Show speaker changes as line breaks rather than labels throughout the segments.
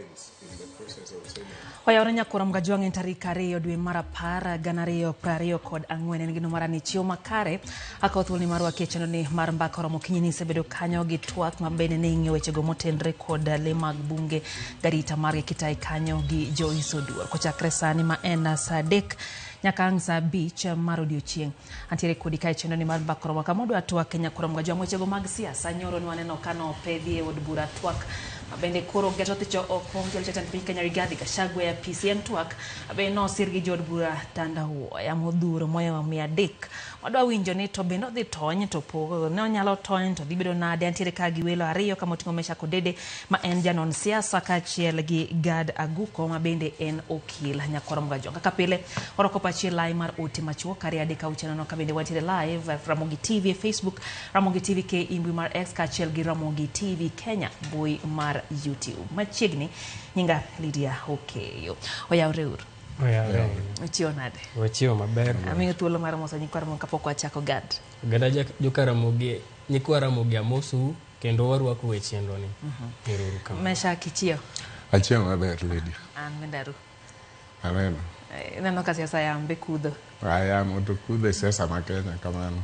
lines in the process of Senate.
Oyawore nyakoro Mgajwang' en tarik 2 dwe mar 10 2024 en gino marani chiwo makare akawo thuoloni mar rwaki e chenroni mar mbaka oromo okinyi ni isebedo kanyo gi twak ma bende ne ing'iyo wechego motenre kod le mag bunge garita margi kitayi kanyo gi Joyce Oduor kochakre sani ma en saa 3 nyaka ang' saa 5 mar odiochieng'. Antiere kodi kae chenro ni mar mbaka oromo kama odwa twak nyakoro Mgajwang' wechego mag siasa nyoro ne waneno ka nopedhi e od bura twak ma bende koro geto thicho oko jal jatend piny Kenya Rigathi Gachagua e apisi en twak ma bende nosir gi jood bura Tandawuoya modhuro mohewo 300. Wadwa winjo ni to bende odhi tony to po ne onyalo tony to dhi bedo nade. Antiere ka gi welo ariyo kama oting'o Meshack Odede ma en janon siasa kaachiel gi Gad Aguko ma bende en okil nyakwar Mgajwang'. Kaka pile orwako pachi e lai mar ote machuok 2 3 6 0 ka bende wantiere live Ramogi TV e Facebook, Ramogi TV ke mbui mar X kaachiel gi Ramogi TV Kenya mbui mar YouTube. Machiegni nyinga Lydia Okeyo. Oyawre uru.
Oyawre.
Uchiewo nade?
Wachiewo maber.
Amiyo thuolo mar moso nyikwa Ramogi kapok wachako Gad.
Oganda joka Ramogi, nyikwa Ramogi amosou kendo warwakou e chenro ni. Ero uru kamano.
Meshack ichiewo?
Achiewo maber Lydia.
An bende aru.
Aneno.
Ineno ka siasa yambe kudho.
Yamo to kudho e siasa ma Kenya kamano.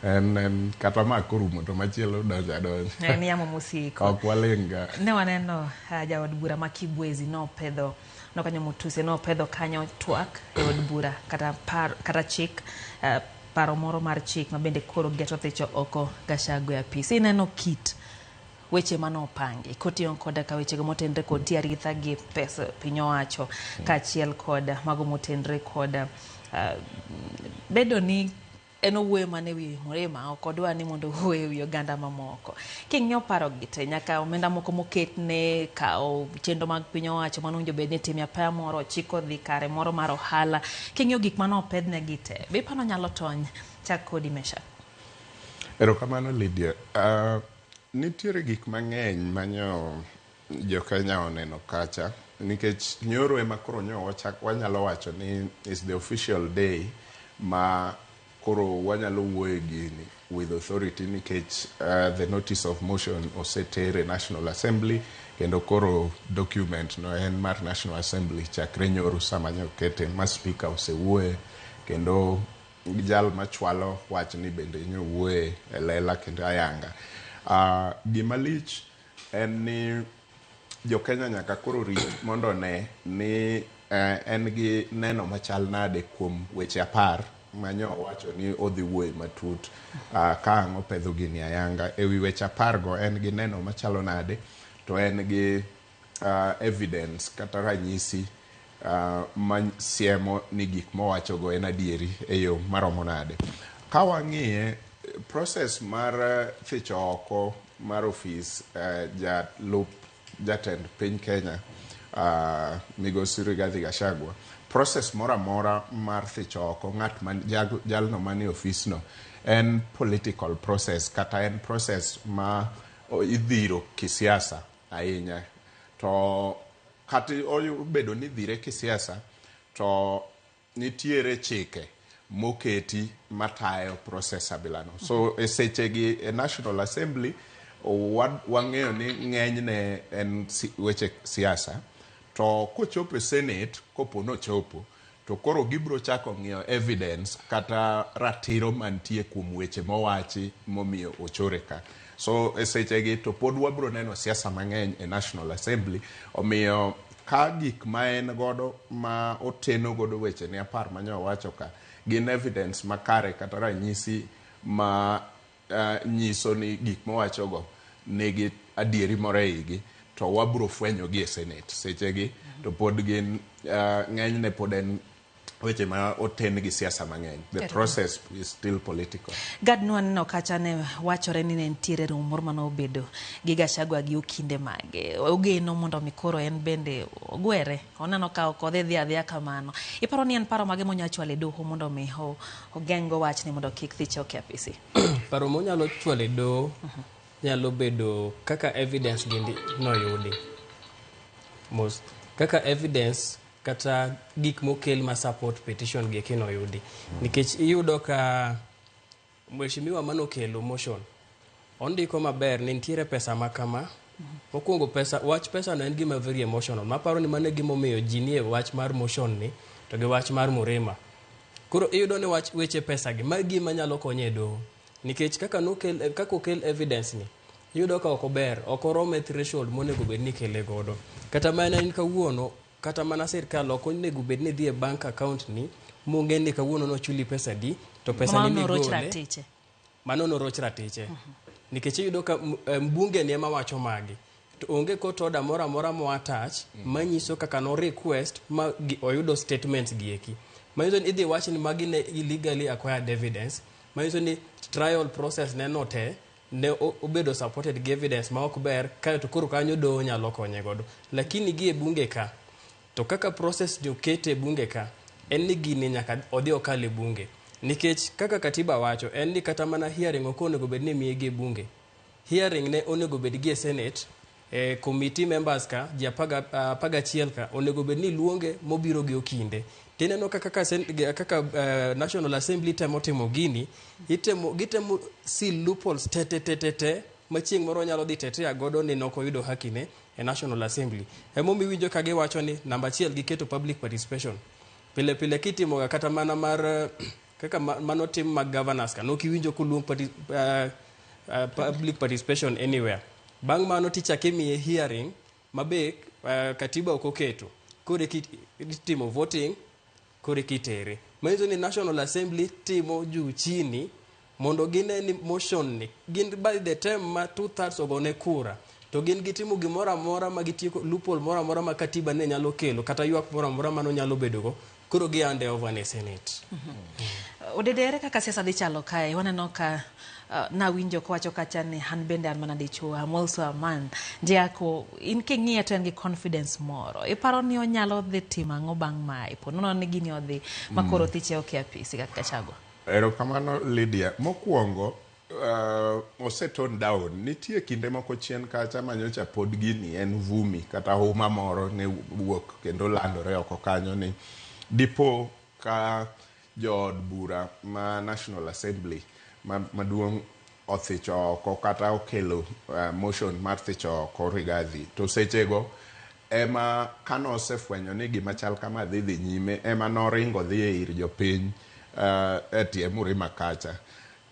En kata ma korumo to machielo donjo adonja.
En yamo mosiko.
Ok waling' ga.
Ne waneno jaod bura ma Kibwezi nopedho nokanyo Mutuse nopedho kanyo twak e od bura kata par, kata chik paro moro mar chik ma bende koro geto thicho oko Gachagua e apisi. Ineno kit weche manopangi kotiyo koda ka wechego motenre kod tie aritha gi pesa piny owacho kaachiel kod mago motenre kod bedo ni en owuoyo mana ewi Mrema ok odwa ni mondo owuoyo ewi oganda mamoko. King'iyo paro gi te nyaka omenda moko moket ne kawo chenro mag piny owacho mano owinjo bed ni itime apaya moro ochiko dhi kare moro mar ohala. King'iyo gik mane opedhne gi te be iparo nyalo tony chak kodi Meshack.
Erokamano Lydia. Nitiere gik mang'eny manyo jo Kenya oneno kacha nikech nyoro ema koro nyo wanyalo wacho ni is the official day ma koro wanyalo wuoye gini with authority nikech the notice of motion oseter e National Assembly kendo koro document no en mar National Assembly chakre nyoro sama nyo kete ma speaker osewuoye kendo jal machwalo wachni bende nyo wuoye e lela kendo ayanga. Gima lich en ni jo Kenya nyaka koro rit mondo one ni en gi neno machal nade kuom weche 10 manyo owacho ni odhi wuoye matut ka ang' opedho gini ayanga. Ewi weche 10 go en gi neno machalo nade to en gi evidence kata ranyisi masiemo ni gik mowachogo en adieri e yo maromo nade. Ka wang'iye process mar thicho oko mar ofis jalup jatend piny Kenya migosi Rigathi Gachagua, process moro amora mar thicho oko ng'at man jalno manie ofisno en political process kata en process ma idhiro kisiasa ahinya. To kata obedo ni idhire kisiasa to nitiere chike moketi matayo process abilano. So e sechegi e National Assembly wang'eyo ni ng'enyne en weche siasa to kochopo e Senate kopo nochopo to koro gibiro chako ng'iyo evidence kata ratiro mantie kuom weche mowachi momiyo ochore ka. So e sechegi to pod wabiro neno siasa mang'eny e National Assembly omiyo ka gik ma en godo ma oteno godo weche ne 10 manyo owacho ka gin evidence makare kata ranyisi ma nyiso ni gik mowachogo nigi adieri moro e igi to wabiro fwenyo gi e Senate sechegi to pod gin ng'enyne pod en weche ma oten gi siasa mang'eny. The process is still political.
Gad nwaneno kacha ne wachore ni ne nitiere romo moro mane obedo gi Gachagua gi okinde mage. Ogeno mondo mi koro en bende ogwere. Oneno ka ok odhi dhi adhiya kamano. Iparo ni en paro mage monyalo chwalo e doho mondo mi ogeng' go wachni mondo kik thiche oko e apisi?
Paro monyalo chwalo e doho nyalo bedo kaka evidence gindi noyudi. Mos kaka evidence kata gik mokel ma support petition gi eki noyudi. Nikech iyudo ka mheshimiwa manokelo motion ondiko maber ni nitiere pesa ma kama Mokwongo pesa, wach pesa no en gima very emotional. Maparo ni mano e gimomiyo ji nie wach mar motion ni to gi wach mar Murima. Koro iyudo ni wach weche pesa gi, ma gima nyalo konyo e doho. Nikech kaka nokel, kaka okel evidence ni, iyudo ka ok ober, ok orom e threshold monego bed ni ikele godo. Kata mana in kawuono, kata mana sirkal ok onego bed ni dhi e bank account ni, mong'e ni kawuono nochuli pesa di, to pesa ni
Mano noroch
migole,
ratiche.
Mano noroch ratiche. Nikech iyudo ka mbunge ni ema wacho magi. To onge court order moro amora mo attach manyiso kaka no request ma oyudo statements gi eki. Manyiso ni idhi wach ni magi ne illegally acquired evidence. Manyiso ni trial process ne no te ne obedo supported gi evidence ma ok ber, kaeto koro kanyo doho nyalo konye godo. Lakini gi e bunge ka, to kaka process ni okete e bunge ka, en ni gini nyaka odhi okal e bunge. Nikech kaka katiba wacho, en ni kata mana hearing ok onego bed ni imiye gi e bunge. Hearing ne onego bed gi e Senate, committee members ka, ji 11 ka, onego bed ni luonge mobiro gi okinde. Tineno kaka, kaka National Assembly temo timo gini, gitemo seal loopholes te te te te te, ma chieng' moro nyalo dhi tetea godo ni nok oyudo haki ne e National Assembly. Emomiyo iwinjo ka giwacho ni namba achiel giketo public participation. Pile pile kitimoga kata mana mar kaka manotim mag governors ka, nok iwinjo koluong public participation anywhere. Bang' mano tichak imiye hearing mabe katiba ok oketo. Koro itimo voting, koro itere. Manyiso ni National Assembly timo juu chini mondo gine ni motion ni gin by the time ma 2/3 ogone kura to gin gitimo gimoro amora ma gitieko loophole moro amora ma katiba ne nyalo kelo kata ywak moro amora mano nyalo bedogo, koro gi hand over ne Senate.
Odede, ere kaka siasa dhi chalo kae? Waneno ka nawinjo kowacho kacha ni an bende an mana dichuo, I'm also a man. Jiako, in king'iye to en gi confidence moro. Iparo ni onyalo dhi timo ang'o bang' mae? Po nono ni gini odhi ma koro thiche ok e apisi kaka Gachagua.
Erokamano Lydia. Mokwongo ose tone down. Nitie kinde moko chien kacha manyocha pod gini en vumi kata huma moro ne wuok kendo landore oko kanyo ni dipo ka jood bura ma National Assembly maduong' othicho oko kata okelo motion mar thicho oko Rigathi, to sechego ema kanosefwenyo ni gima chal kama dhi dhi nyime, ema noringo dhi e ir jopiny e tie Murima kacha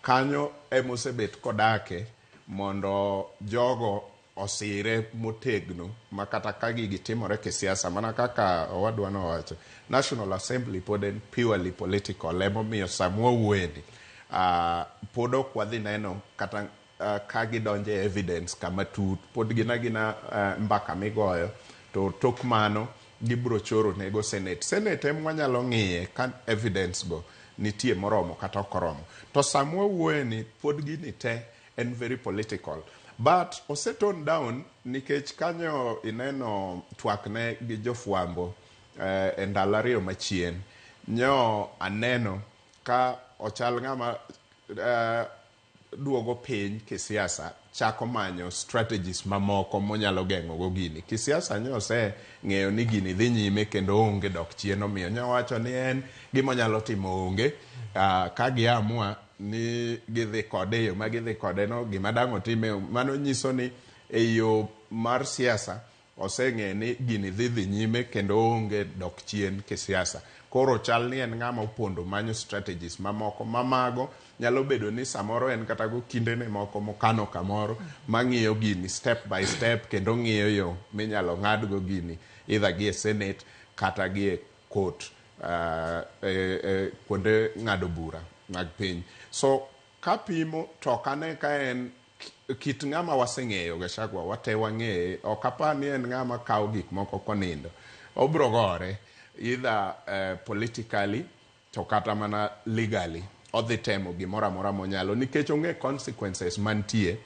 kanyo emosebet kodake mondo jogo osire motegno ma kata ka gigi timore kisiasa. Mana kaka owadwa nowacho, National Assembly pod en purely political, emomiyo sama wawuoyeni pod ok wadhi neno kata ka gidonjo e evidence kama tut, pod gin agina mbaka migoyo, to tok mano gibiro choro nego Senate. Senate em wanyalo ng'iye ka evidence go nitie moromo kata ok oromo. To sama wawuoyeni pod gini te en very political, but ose tone down nikech kanyo ineno twakne gi jofwambo e ndalo 2 machien, nyo aneno ka ochal ng'ama duogo piny kisiasa, chako manyo strategies mamoko monyalo geng'o go gini. Kisiasa nyo oseng'eyo ni gini dhi nyime kendo onge dok chien, omiyo nyowacho ni en gimonyalo timo onge. Ka giamua ni gidhi kode e yo ma gidhi kode no, gima dang' otime, mano nyiso ni e yo mar siasa oseng'e ni gini dhi dhi nyime kendo onge dok chien kisiasa. Koro chal ni en ng'ama opondo manyo strategies mamoko mamago nyalo bedo ni samoro en kata go kindene moko mokano kamoro mang'iyo gini step by step kendo ng'iyo yo minyalo ng'adgo gini either gi e Senate kata gi e court, kuonde ng'ado bura mag piny. So kapimo to ok ane ka en kit ng'ama waseng'eyo Gachagua, wate wang'eye, ok apar ni en ng'ama kawo gik moko konindo. Obro gore either politically to kata mana legally. Odhi temo gimoro amora monyalo nikech ong'e consequences mantie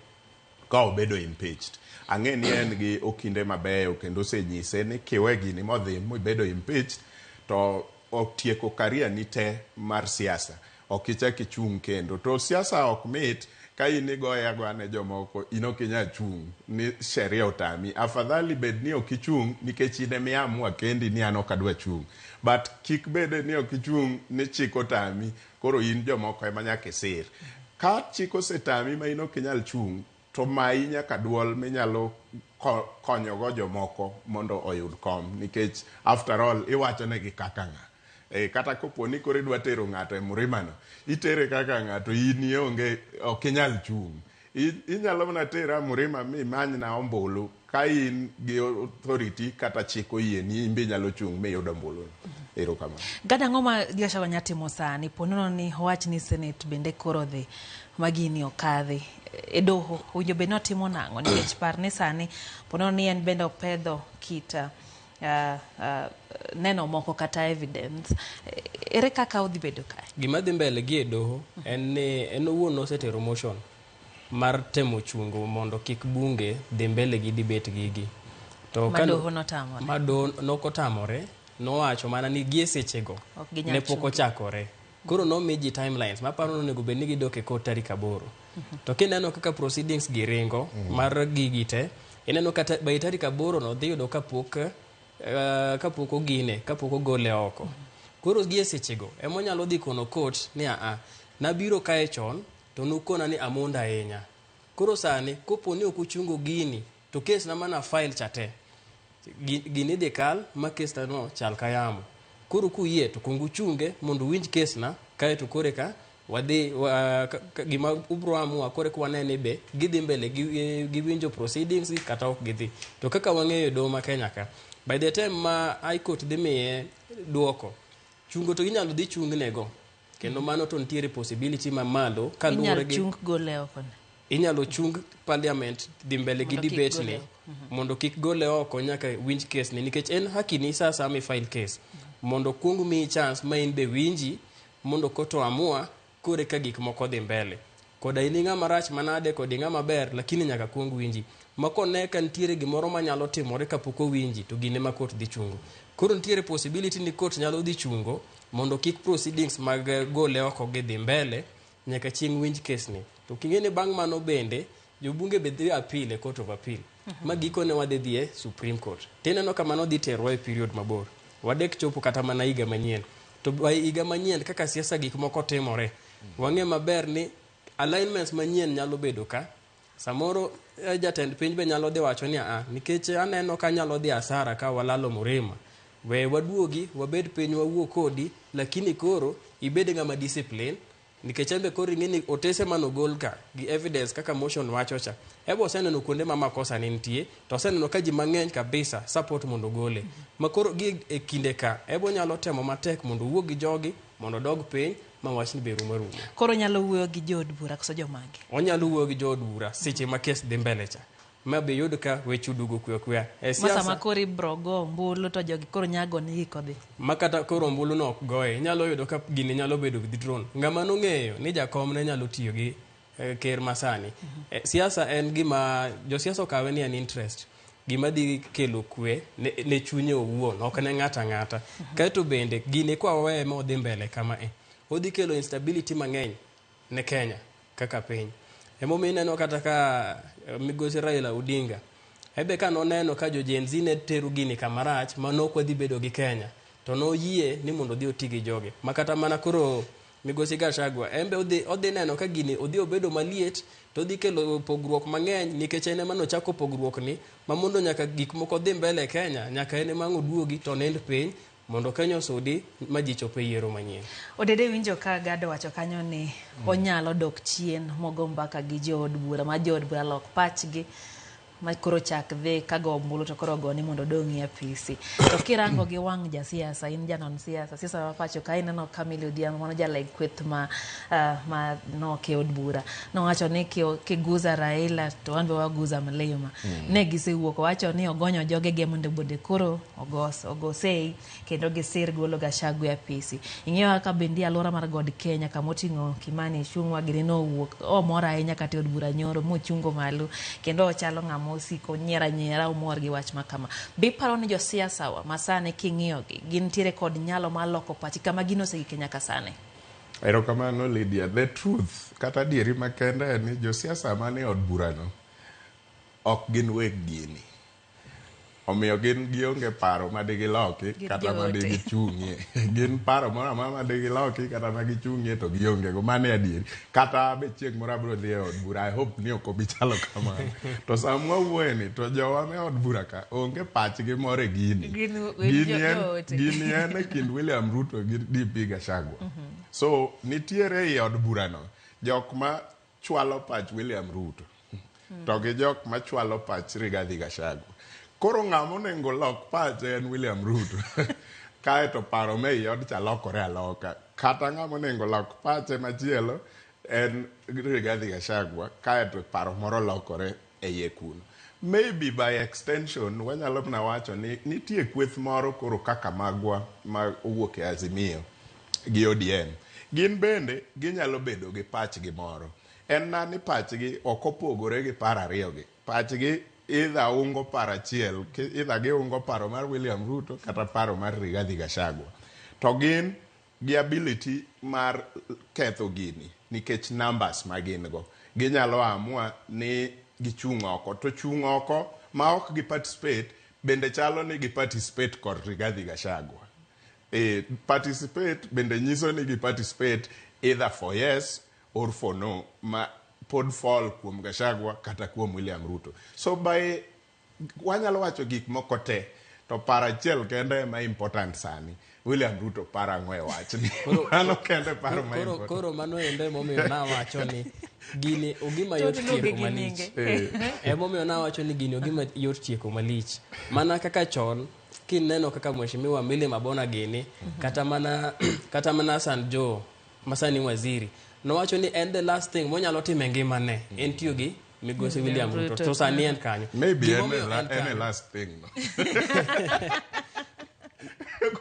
ka obedo impeached. Ang'e ni en gi okinde mabeyo kendo osenyise ni kiwe gini modhi mibedo impeached to otieko career ni te mar siasa. Ok ichak ichung' kendo. To siasa ok mit ka in igoye agoya ne jomoko, in ok inyal chung' ni sheria otami. Afadhali bed ni ok ichung' nikech in ema iamua kendi ni an ok adwa chung'. But kik bede ni ok ichung' ni chik otami, koro in jomoko ema nyaka isir. Ka chik osetami ma in ok inyal chung', To mayi nyaka duol minyalo konyogo jomoko mondo oyud kom, nikech after all iwachonegi kaka ng'a. Kata kopo ni koro idwa tero ng'ato e mlima no, itere kaka ng'ato, in ionge, ok inyal chung'. Inyalo mana tera e mlima mimanyna ombulu ka in gi authority kata chik oyieni, in be inyalo chung' miyud ombulu. Erokamano.
Gada, ang'o ma Gachagua nya timo sani po nono ni owach ni Senate bende koro dhi ma gini okadhi e doho? Owinjo bed ni otimo nang'o? Nikech par ni sani po nono ni en bende opedho kit neno moko kata evidence, ere kaka odhi bedo kae?
Gima dhi mbele gi e doho en ni en owuon nosetero motion mar temo chungo mondo kik bunge dhi mbele gi debate gigi.
To ma doho notamore.
Ma doho nokotamore, nowacho mana ni gie sechego
Ok ginyal
ne pok
chungo.
ochakore. Koro nomi ji timelines maparo ni onego bed ni gidok e court tarik 8. To kineno kaka proceedings gi ringo mar gigi te, ineno kata by tarik 8 no dhi yudo kapok ogine, kapok ogole oko. Koro gie sechego emonyalo dhi kono court ni aa, nabiro kae chon to nukona ni amondo ahinya. Koro sani kopo ni ok uchungo gini to kes na mana file cha te gini dhi kal ma kes na no chal ka yamo. Koro kuyie to kuong uchunge mondo uwinj kes na, kaeto kore ka wadhi gima ubro amua kore ka wane ni be gidhi mbele gi winjo proceedings gi kata ok gidhi. To kaka wang'eyo doho ma Kenya ka, by the time ma High Court dhi miye duoko, chungo to inyalo dhi chungnego. Kendo mano to nitiere possibility mamalo kaluwore
Inyal
gi
chung gole oko ne.
Inyalo chung parliament dhi mbele gi
Mondo kik
debate
gole
ni
oko.
Mondo kik gole oko nyaka winj case ni, nikech en haki ni sa asaya mi file case mondo kuong miyi chance ma in be winji mondo koto amua kore ka gik moko dhi mbele koda in ng'ama rach manade kod ng'ama ber, lakini nyaka kuong winji ma kone ka nitiere gimoro manyalo timore kapok owinji to gine ma court dhi chungo. Koro nitiere possibility ni court nyalo dhi chungo mondo kik proceedings mag gole oko gi dhi mbele nyaka chieng' winj case ni. To king'e ni bang' mano bende jobunge be dhi appeal e Court of Appeal ma gikone wadhi dhi e Supreme Court. Tineno ka mano dhi terwa e period mabor, wadek chopo kata mana higa manyien. To by higa manyien, kaka siasa gik moko timore, wang'e maber ni alignments manyien nyalo bedo ka samoro jatend piny be nyalo dhi wacho ni aa, nikech aneno ka nyalo dhi asara ka walalo Murima, we waduogi wabed piny wawuo kodi, lakini koro ibed ng'ama discipline, nikech en be koro ing'e ni otese manogol ka gi evidence kaka motion wacho cha ebo oseneno kuonde ma makosa ne nitie, to oseneno ka ji mang'eny kabisa support mondo ogole. Ma koro gi e kinde ka ebo nyalo temo matek mondo owuo gi jogi mondo odog piny ma wachni be rumo rumo.
Koro nyalo wuoyo gi jood bura koso jomage?
Onyalo wuoyo gi jood bura seche ma kes dhi mbele cha ma be yud ka weche oduogo kwe kweya e
Ma sama
siasa.
Koro ibro go ombulu to jogi koro nyago nigi kodhi.
Ma kata koro ombulu no ok goye, inyalo yudo ka gini nyalo bedo withdrawn. Ng'ama nong'eyo ni jakom ne nyalo tiyo gi ker masani. Siasa en gima josiasa okawe ni en interest, gima dhi kelo kwe ne chunye owuon, ok ne ng'ato ang'ata. Kaeto bende gini kwa waweye ma odhi mbele kama e odhi kelo instability mang'eny ne Kenya kaka piny. Emomiyo ineno kata ka migosi Raila Odinga ebe ka noneno ka jo Gen Z ne tero gini kamarach ma nok wadhi bedo gi Kenya, to noyie ni mondo odhi oti gi jogi. Ma kata mana koro migosi Gachagua en be odhi neno ka gini odhi obedo maliet to odhi kelo pogruok mang'eny, nikech en ema nochako pogruok ni ma mondo nyaka gik moko dhi mbele e Kenya, nyaka en ema ang' oduogi to nind piny mondo Kenya osudi ma ji chop e yiero manyien.
Odede, winjo ka Gado wacho kanyo ni onyalo dok chien mogo mbaka gi jood bura ma jood bura lok pachgi ma koro chak dhi ka go ombulu to koro ogoni mondo odong' e apisi. To kirango gi wang' jasiasa, in janon siasa, siasa ma pacho ka, ineno ka Millie Odhiambo mano jaleg kweth ma nok e od bura nowacho ni kiguza Raila to wan be waguza mlima. Ne gisewuok owacho ni ogonyo jogege mondo bende koro ogos ogosei kendo gisir golo Gachagua e apisi. Ing'eyo kaka bende alwora mar God Kenya kamoting'o Kimani Ichung'wa gini nowuok omor ahinya kata e od bura nyoro mochungo malo kendo ochalo ng'ama osiko nyiera nyiera omor gi wach ma kama. Be iparo ni josiasa wa masani king'iyogi gintiere kod nyalo mar loko pachgi kama gino osegike nyaka sani?
Erokamano, Lydia. The truth kata adieri makende en ni josiasa manie od burano ok gin weg gini. Omiyo gin gionge paro ma digiloki kata ma digichung'ie. Gin paro moro amora ma digiloki kata ma gichung'ie to gionge go. Mano e adieri. Kata be chieng' moro abiro dhi e od bura, I hope ni ok obi chalo kamano. To sama wawuoye ni to jowa me od bura ka onge pachgi moro e gini. Gini en e kind William Ruto gi DP Gachagua. So nitiere ei od burano jok ma chwalo pach William Ruto to gi jok ma chwalo pach Rigathi Gachagua. Koro ng'ama onego lok pache en William Ruto. Kae to paro me ei od cha lokore aloka. Kata ng'ama onego lok pache machielo en Rigathi Gachagua, kae to paro moro lokore e iye kuno. Maybe by extension wanyalo mana wacho ni nitie kweth moro koro kaka magwa ma owuok e Azimio gi ODM. Gin bende ginyalo bedo gi pachgi moro. En na ni pachgi ok opogore gi paro ariyo gi. Pachgi either ungo paro achiel, either giungo paro mar William Ruto kata paro mar Rigathi Gachagua. To gin gi ability mar ketho gini nikech numbers ma gin go. Ginyalo amua ni gichung' oko. To chung' oko ma ok gi participate bende chalo ni gi participate kod Rigathi Gachagua. Participate bende nyiso ni gi participate either for yes or for no ma pod fall kuom Gachagua kata kuom William Ruto. So by wanyalo wacho gik moko te to paro achiel kende ema important sani. William Ruto paro ang'o e wachni? Mano kende paro ma important.
Koro mano endo emomiyo nawacho ni gini ogima yot tieko malich. Emomiyo nawacho ni gini ogima yot tieko malich. Mana kaka chon kineno kaka Mheshimiwa Millie Mabona gini kata mana Hassan Joho masani waziri nowacho ni en the last thing monyalo timo e ngimane en tiyo gi Migosi William Ruto. To sani en kanyo.
Maybe en a last thing no.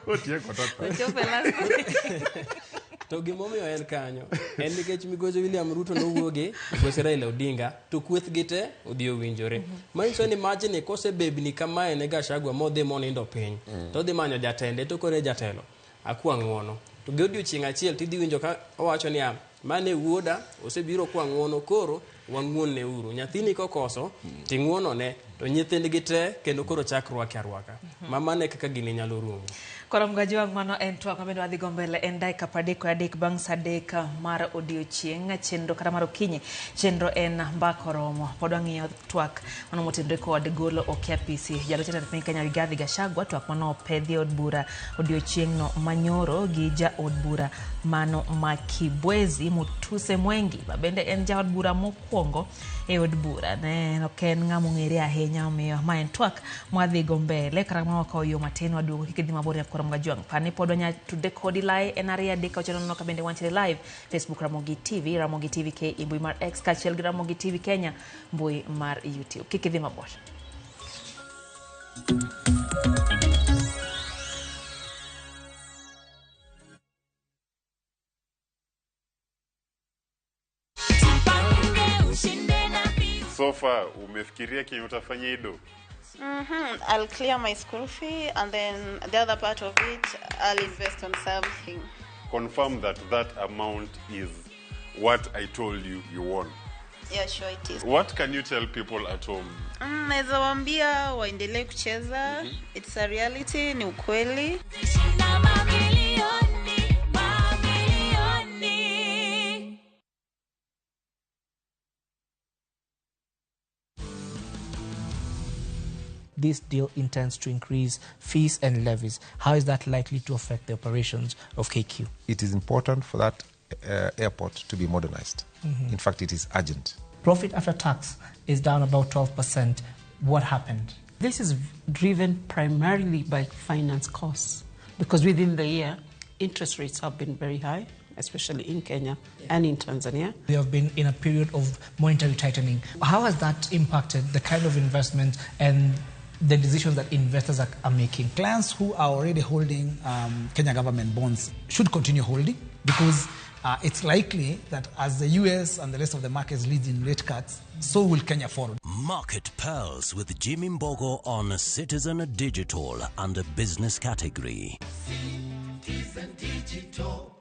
Kotieko to tho.
To gimomiyo en kanyo en nikech Migosi William Ruto nowuoge Migosi Raila Odinga to kweth gi te odhi owinjore. Manyiso ni majni kosebebni kamae ne Gachagua modhi monindo piny to odhi manyo jatende to kore jatelo akwa ng'uono. To gi odiochieng' achiel tidhi winjo ka owacho niya mane wuoda osebiro kwa ng'uono koro wang'uon ne uru. Nyathini kokoso ting'uono ne to nyithindgi te kendo koro chak rwake arwaka. Mamane kaka gini nyalo rumo.
Koro Mgajwang' mano en twak mabende wadhi go mbele en dakika 33 bang' sa 3 mar odiochieng' chenro kata mar okinyi chenro en mbaka oromo. Pod wang'iyo twak mano motenore kod golo oko e apisi jalup jatend piny Kenya Rigathi Gachagua, twak mano opedhi e od bura odiochieng'no manyoro gi jaod bura mano ma Kibwezi Mutuse Mwengi ma bende en jaod bura mokwongo e od bura. Ne ok en ng'ama ong'ere ahinya, omiyo ma en twak mwadhi go mbele kata kamano wakawo yo matin waduogo kik idhi mabor nyakoro Mgajwang'. Pani pod wanya tudre kodi live en 2 3 6 0 ka bende wantiere live Facebook Ramogi TV, Ramogi TV K e mbui mar X kaachiel gi Ramogi TV Kenya mbui mar YouTube. Kik idhi mabor.
So far, umefikiria kenye utafanya ido?
I'll clear my school fee and then the other part of it, I'll invest on something.
Confirm that that amount is what I told you you won.
Yeah, sure it is.
What can you tell people at home?
Naweza waambia waendelee kucheza. It's a reality, ni ukweli.
This deal intends to increase fees and levies. How is that likely to affect the operations of KQ?
It is important for that airport to be modernized. In fact, it is urgent.
Profit after tax is down about 12%. What happened?
This is driven primarily by finance costs because within the year, interest rates have been very high, especially in Kenya and in Tanzania.
We have been in a period of monetary tightening. How has that impacted the kind of investment and the decisions that investors are making?
Clients who are already holding Kenya government bonds should continue holding because it's likely that as the US and the rest of the markets leads in rate cuts, so will Kenya follow.
Market Pearls with Jimmy Mbogo on Citizen Digital under business category.
Citizen Digital.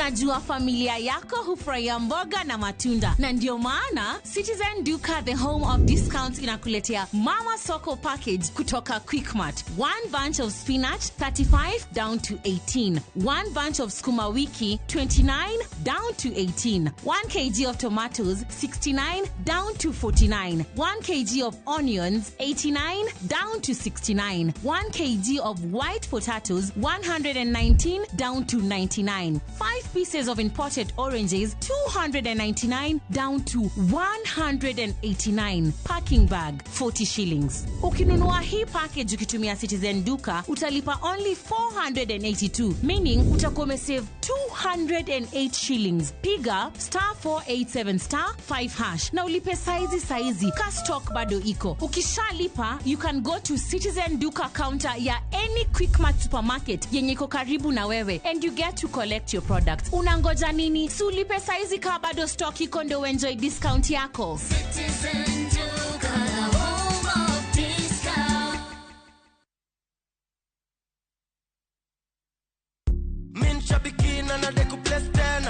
Tunajua familia yako hufurahia mboga na matunda, na ndio maana Citizen Duka, the home of discounts, inakuletea Mama Soko package kutoka Quickmart. One bunch of spinach 35 down to 18, one bunch of sukuma wiki 29 down to 18, 1 kg of tomatoes 69 down to 49, 1 kg of onions 89 down to 69, 1 kg of white potatoes 119 down to 99, 5 pieces of imported oranges 299 down to 189, packing bag 40 shillings. Ukinunua hii package ukitumia Citizen Duka utalipa only 482, meaning utakuwa umesave 208 shillings. Piga star 487 star 5 hash na ulipe saizi saizi, ka stock bado iko. Ukishalipa, you can go to Citizen Duka counter ya any Quickmart supermarket yenye iko karibu na wewe and you get to collect your products. Unangoja nini? Si ulipe saizi ka bado stock iko ndo enjoy discount yako.
Citizen Duka, the home of discount.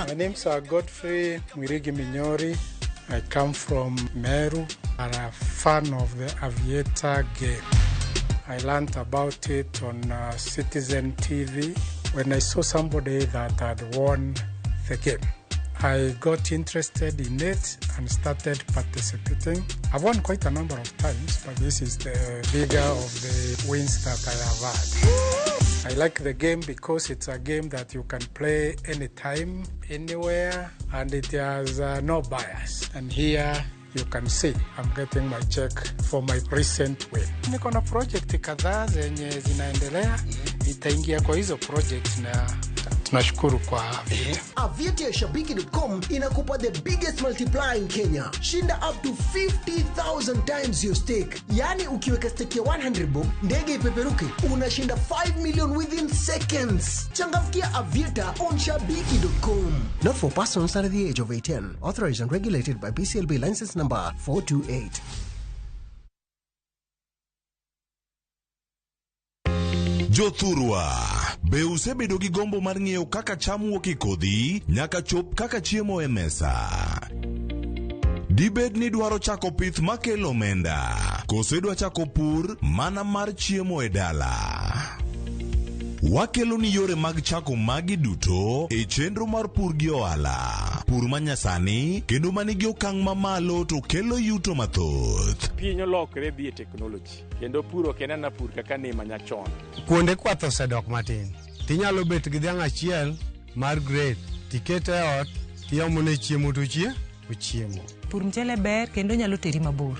My name's Godfrey Mwirigi Minyori. I come from Meru. I'm a fan of the Aviator game. I learned about it on Citizen TV when I saw somebody that had won the game. I got interested in it and started participating. I've won quite a number of times, but this is the bigger of the wins that I have had. I like the game because it's a game that you can play anytime, anywhere, and it has no bias. And here you can see I'm getting my check for my recent win. Niko na project kadhaa zenye zinaendelea, itaingia kwa hizo project na tunashukuru kwa Aviator.
Aviator Shabiki.com inakupa the biggest multiplier in Kenya. Shinda up to 50,000 times your stake. Yani ukiweka stake ya 100 bob, ndege ipeperuke, unashinda 5 million within seconds. Changamkia Aviator on Shabiki.com. Not for persons under the age of 18. Authorized and regulated by BCLB license number 428.
Jothurwa, be usebedo gi gombo mar ng'eyo kaka cham wuok e kodhi nyaka chop kaka chiemo e mesa? Dibed ni idwaro chako pith makelo omenda, koso idwa chako pur mana mar chiemo e dala? Wakelo ni yore mag chako magi duto e chenro mar pur gi ohala. Pur manyasani kendo manigi okang' mamalo to kelo yuto mathoth.
Piny olokre dhi e teknoloji kendo pur ok en ana pur kaka ne manyachon.
Kuonde kwath osedok matin. Tinyalo bet gi dhiang' achiel mar grade, tikete e ot, tiomone chiemo to ochiemo.
Pur mchele ber kendo nyalo teri mabor.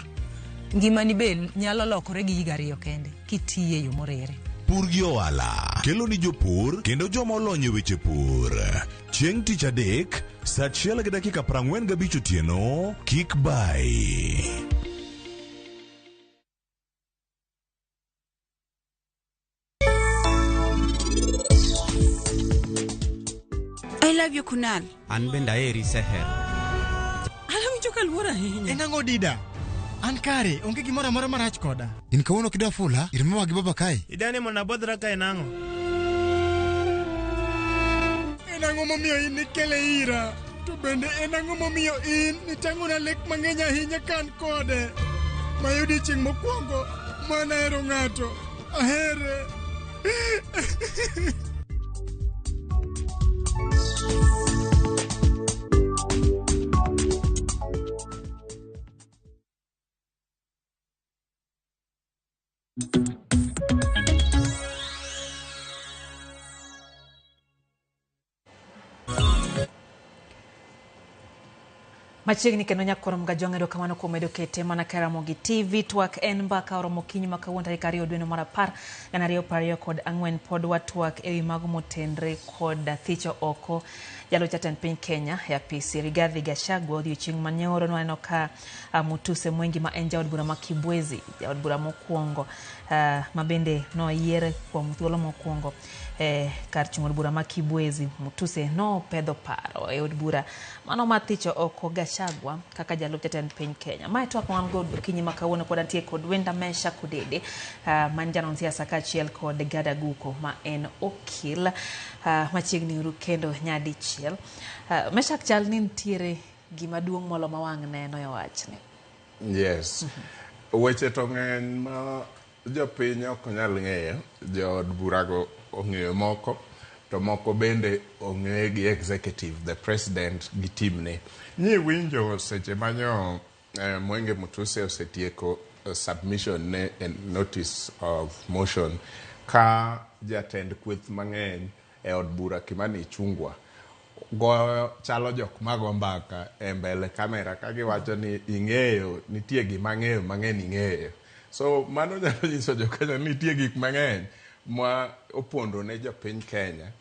Ngimani be nyalo lokore gi higa ariyo kende kitiye e yo moriere.
Pur gi ohala kelo ni jopur kendo joma olony e weche pur. Chieng' tich adek, saa 1:45 otieno, kik bai.
I love you, Kunal.
An bende aheri Seher.
Awinjo ka luor ahinya.
En ang'o Dida? An kare, onge gimoro amora marach koda.
In kawuono kidwa fula, ir mama gi baba kae.
Idani mondo abodhra kae nang'o?
En ang'o momiyo in nikele ira? To bende en ang'o momiyo in nitang'ona lek mang'eny ahinya ka an kode? Ma odiochieng' mokwongo manahero ng'ato, ahere.
Machiegni kendo nyakoro Mgajwang' erokamano kuom medo kete mana ka Ramogi TV. Twak en mbaka oromo okinyi ma kawuono tarik 2 dwe mar 10 2024. Pod watwak ewi mago motenre kod thicho oko jalup jatend piny Kenya e apisi Rigathi Gachagua. Odiochieng' manyoro nwaneno ka Mutuse Mwengi ma en jaod bura ma Kibwezi, jaod bura mokwongo ma bende noyier kuom thuolo mokwongo e kar chung' od bura ma Kibwezi. Mutuse nopedho paro e od bura mano mar thicho oko Gachagua kaka jalup jatend piny Kenya. Mae twak ma wan godo okinyi ma kawuono pod antie kod Wenda Mesha Kodede man janon siasa kaachiel kod Gada Guko ma en okil machiegni uru kendo nyadichiel. Meshak chal ni nitiere gima duong' molo ma wang' neno e wachni.
Yes. Weche to ng'eny ma jopiny ok nyal ng'eyo. Jood burago ong'eyo moko, to moko bende ong'e gi executive, the president gi team ne. Nyi winjo seche manyo Mwenge Mutuse osetieko submission ne e notice of motion ka jatend kweth mang'eny e od bura Kimani Ichung'wa goyo chalo jok mago mbaka e mbele kamera ka giwacho ni ing'eyo nitie gima ang'eyo mang'eny ing'eyo. So mano nyalo nyiso jo Kenya ni nitie gik mang'eny ma opondo ne jopiny Kenya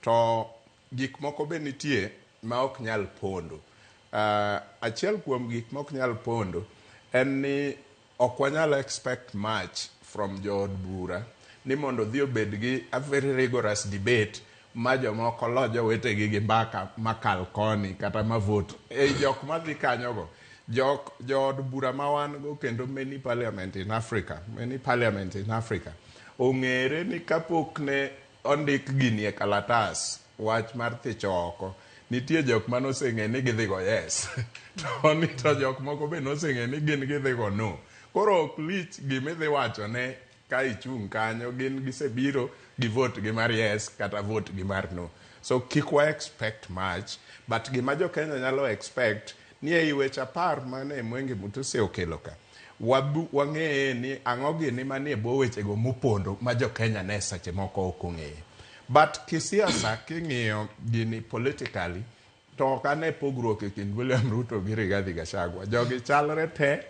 to gik moko be nitie ma ok nyal pondo. Achiel kuom gik ma ok nyal pondo en ni ok wanyal expect much from jood bura ni mondo odhi obed gi a very rigorous debate ma jomoko lo jowetegi gi mbaka makal koni kata ma vote. Ei jok madhi kanyogo, jok jood bura ma wan go kendo many parliament in Africa, many parliament in Africa ong'ere ni kapok ne ondik gini e kalatas wach mar thicho oko nitie jok mane oseng'e ni gidhi go yes to ni to jok moko be noseng'e ni gin gidhi go no. Koro ok lich gimidhi wacho ne ka ichung' kanyo gin gisebiro gi vote gi mar yes kata vote gi mar no. So kik wa expect much but gima jo Kenya nyalo expect ni ei weche 10 mane Mwenge Mutuse okelo ka wang'eye ni ang'o gini manie bwo wechego mopondo ma jo Kenya ne seche moko ok ong'eyo. But kisiasa king'iyo gini politically to ok ane pogruok e kind William Ruto gi Rigathi Gachagua. Jogi chalre te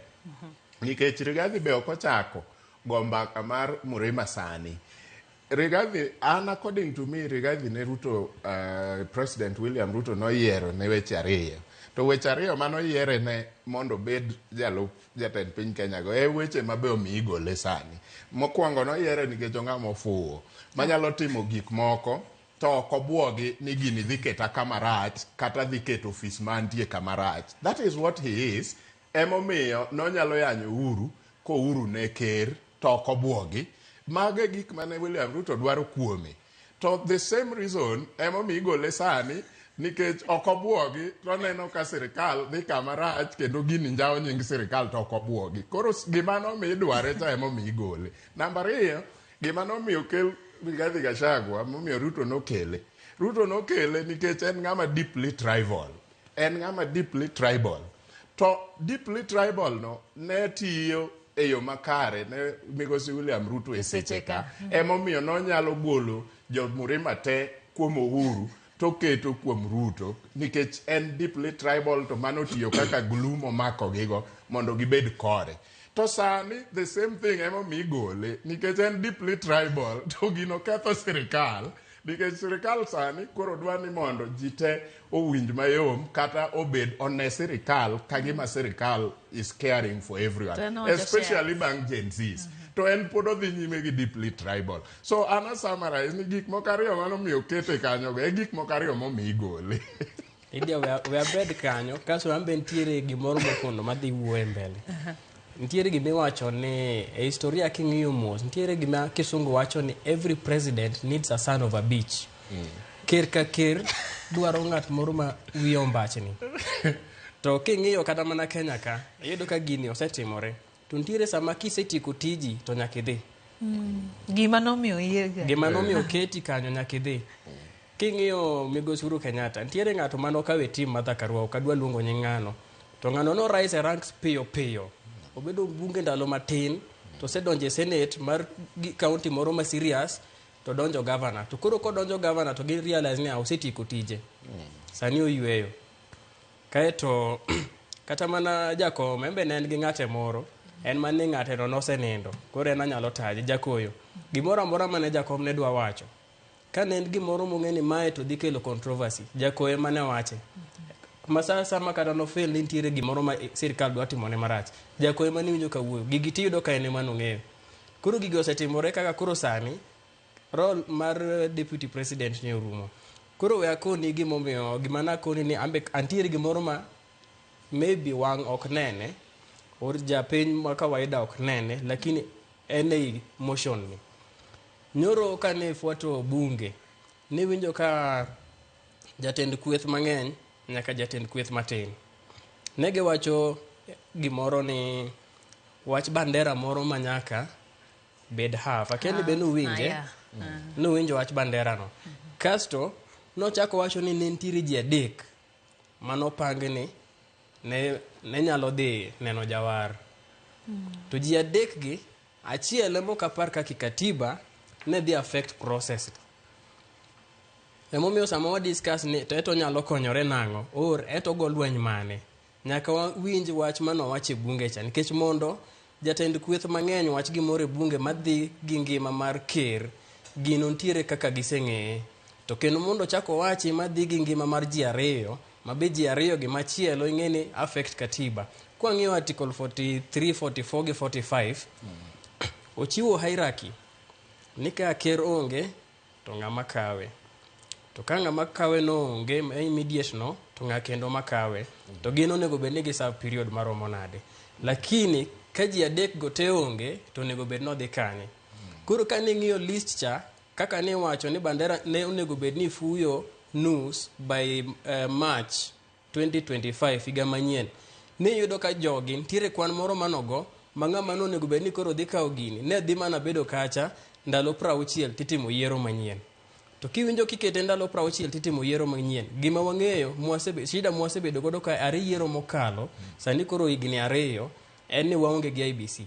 nikech Rigathi be ok ochako go mbaka mar Murima sani. Rigathi, an according to me, Rigathi ne Ruto, President William Ruto noyiero ne weche ariyo. To weche ariyo manoyiere ne mondo obed jalup jatend piny Kenya go e weche ma be omiyo igole sani. Mokwongo noyiere nikech ong'ama ofuwo manyalo timo gik moko to ok obuogi ni gini dhi keta kama rach kata dhi keto ofis mantie kama rach. That is what he is. Emomiyo nonyalo yanyo Uhuru ko Uhuru ne ker to ok obuogi. Mago e gik mane William Ruto dwaro kuome. To the same reason emomiyo igole sani nikech ok obuogi to oneno ka sirikal dhi kama rach kendo gini njawo nying sirikal to ok obuogi. Koro gima nomiyo idware cha emomiyo igole. Namba ariyo, gima nomiyo okel Rigathi Gachagua momiyo Ruto nokele. Ruto nokele nikech en ng'ama deeply tribal. En ng'ama deeply tribal. To deeply tribal no ne tiyo e yo makare ne migosi William Ruto e seche ka. Emomiyo nonyalo golo jo Murima te kuom Uhuru to keto kuom Ruto nikech en deeply tribal to mano tiyo kaka glue momako gigo mondo gibed kore. To sani the same thing emomiyo igole nikech en deeply tribal to gino ketho sirikal nikech sirikal sani koro dwa ni mondo ji te owinj mayom kata obed one sirikal ka gima sirikal is caring for everyone especially bang' Gen Zs. To en pod odhi nyime gi deeply tribal. So an a summarize ni gik moko ariyo manomiyo okete kanyogo e gik moko ariyo momiyo igole.
Lydia, we abed kanyo kasto an be nitiere gimoro mopondo madhi wuoye mbele. Nitiere gima iwacho ni e historia king'iyo mos nitiere gima kisungu wacho ni every president needs a son of a bitch. Ker ka ker dwaro ng'at moro ma wiye ombachni. To king'iyo kata mana Kenya ka, iyudo ka gini osetimore. To nitiere sama kisetieko tiji to nyaka idhi.
Gima nomiyo iyier.
Gima nomiyo keti kanyo nyaka idhi. King'iyo migosi Uhuru Kenyatta, nitiere ng'ato mane okawo e team Martha Karua, ok adwa luongo nying ng'ano. To ng'ano no rise e ranks piyo piyo. Obedo mbunge ndalo matin, to osedonjo e senate mar county moro ma serious, to donjo governor. To koro kodonjo governor to gi realize ni osetieko tije. Sani oyweyo. Kaeto kata mana jakom en be ne en gi ng'ate moro, en mana ni ng'ate no nosenindo. Koro en anyalo taje, Jakoyo. Gimoro amora mane jakom ne dwa wacho, ka ne en gimoro mong'e ni mae to dhi kelo controversy, Jakoyo ema ne wache. Ma sa sama kata nofeel ni nitiere gimoro ma sirikal dwa timone marach, Jakoyo ema niwinjo ka wuoyo. Gigi tiyudo ka en ema nong'eyo. Koro gigi osetimore kaka koro sani, Role mar deputy president ni orumo. Koro we akoni gimomiyo gima nakoni ni ambe antiere gimoro ma maybe wang' ok nene or japiny ma kawaida ok nene, lakini en ei motion ni. Nyoro kane fuato bunge, niwinjo ka jatend kweth mang'eny nyaka jatend kweth matin ne giwacho gimoro ni wach bandera moro ma nyaka bed half. Akia ni be nuwinje? Nuwinjo wach bandera no. Kasto nochako wacho ni ne nitiere ji 3 manopang ni ne nyalo dhi neno jawar. To ji 3 gi, achiel ema ok apar kaka katiba ne dhi affect process. Emomiyo sama wa discuss ni to eto nyalo konyore nang'o, or eto go lweny mane, nyaka wawinj wach manowach e bunge cha, nikech mondo jatend kweth mang'eny wach gimoro e bunge madhi gi ngima mar ker, gino nitiere kaka giseng'eye. To kendo mondo chak owachi madhi gi ngima mar ji 2, ma be ji 2 gi machielo ing'e ni affect katiba. Kwang'iyo article 43, 44 gi 45, ochiwo hierarchy ni ka ker onge to ng'ama kawe. To ka ng'ama kawe no onge immediate no, to ng'a kendo makawe. To gin onego bed ni gi serve period maromo nade. Lakini ka ji 3 go te onge, to onego bed ni odhi kanye. Koro ka ning'iyo list cha, kaka ne wacho ni bandera ne onego bed ni fuyo nus by March 2025 higa manyien. Ne iyudo ka jogi nitiere kwan moro manogo ma ng'ama nonego bed ni koro dhi kawo gini ne dhi mana bedo kacha ndalo 60 titimo yiero manyien. To kiwinjo kikete ndalo 60 titimo yiero manyien, gima wang'eyo shida mwasebedo godo ka are yiero mokalo, sani koro higni 2, en ni waonge gi IEBC.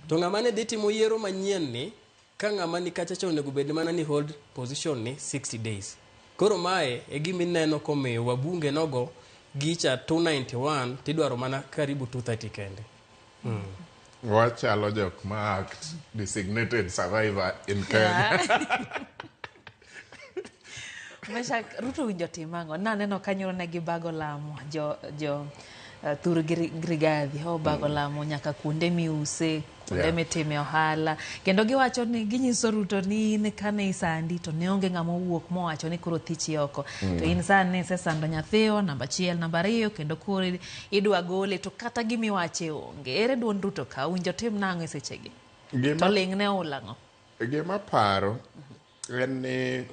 To ng'ama ne dhi timo yiero manyien ni, ka ng'ama ni kacha cha onego bed mana ni hold position ni 60 days. Koro mae e gima ineno komiyo wabunge nogo gicha 291 tidwaro mana karibu 230 kende.
Wachalo jok ma act designated survivor in Kenya.
Meshack, Ruto winjo tim ang'o? Naneno ka nyoro ne gibago lamo jo thur Rigathi, ho bago lamo nyaka kuonde miuse, kuonde mitime ohala. Kendo giwacho ni ginyiso Ruto ni in kane isandi to ne onge ng'ama owuok mowacho ni koro thichi oko. To in sani isesando nyathiwa namba 1, namba 2 kendo koro idwa gole to kata gimiwache onge. Ere duond Ruto ka winjo tim nang'o e sechegi? To ling' ne oula ng'o?
Gima paro en ni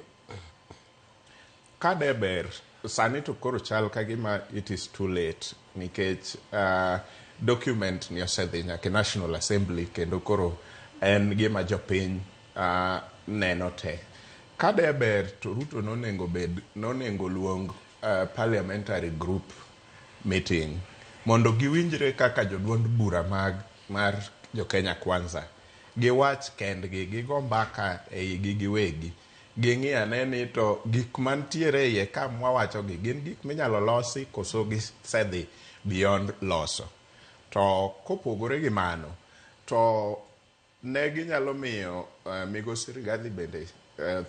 ka de ber sani to koro chal ka gima it is too late nikech document ni osedhi nyaka e National Assembly kendo koro en gima jopiny neno te. Ka de ber to Ruto nonego luong parliamentary group meeting mondo giwinjre kaka joduond bura mar jo Kenya Kwanza. Giwach kendgi, gigo mbaka e igi giwegi. Ging'i ane ni to gik mantiere iye ka mwawachogi gin gik minyalo losi koso gisedhi beyond loso. To kopogore gi mano, to ne ginyalo miyo Migosi Rigathi bende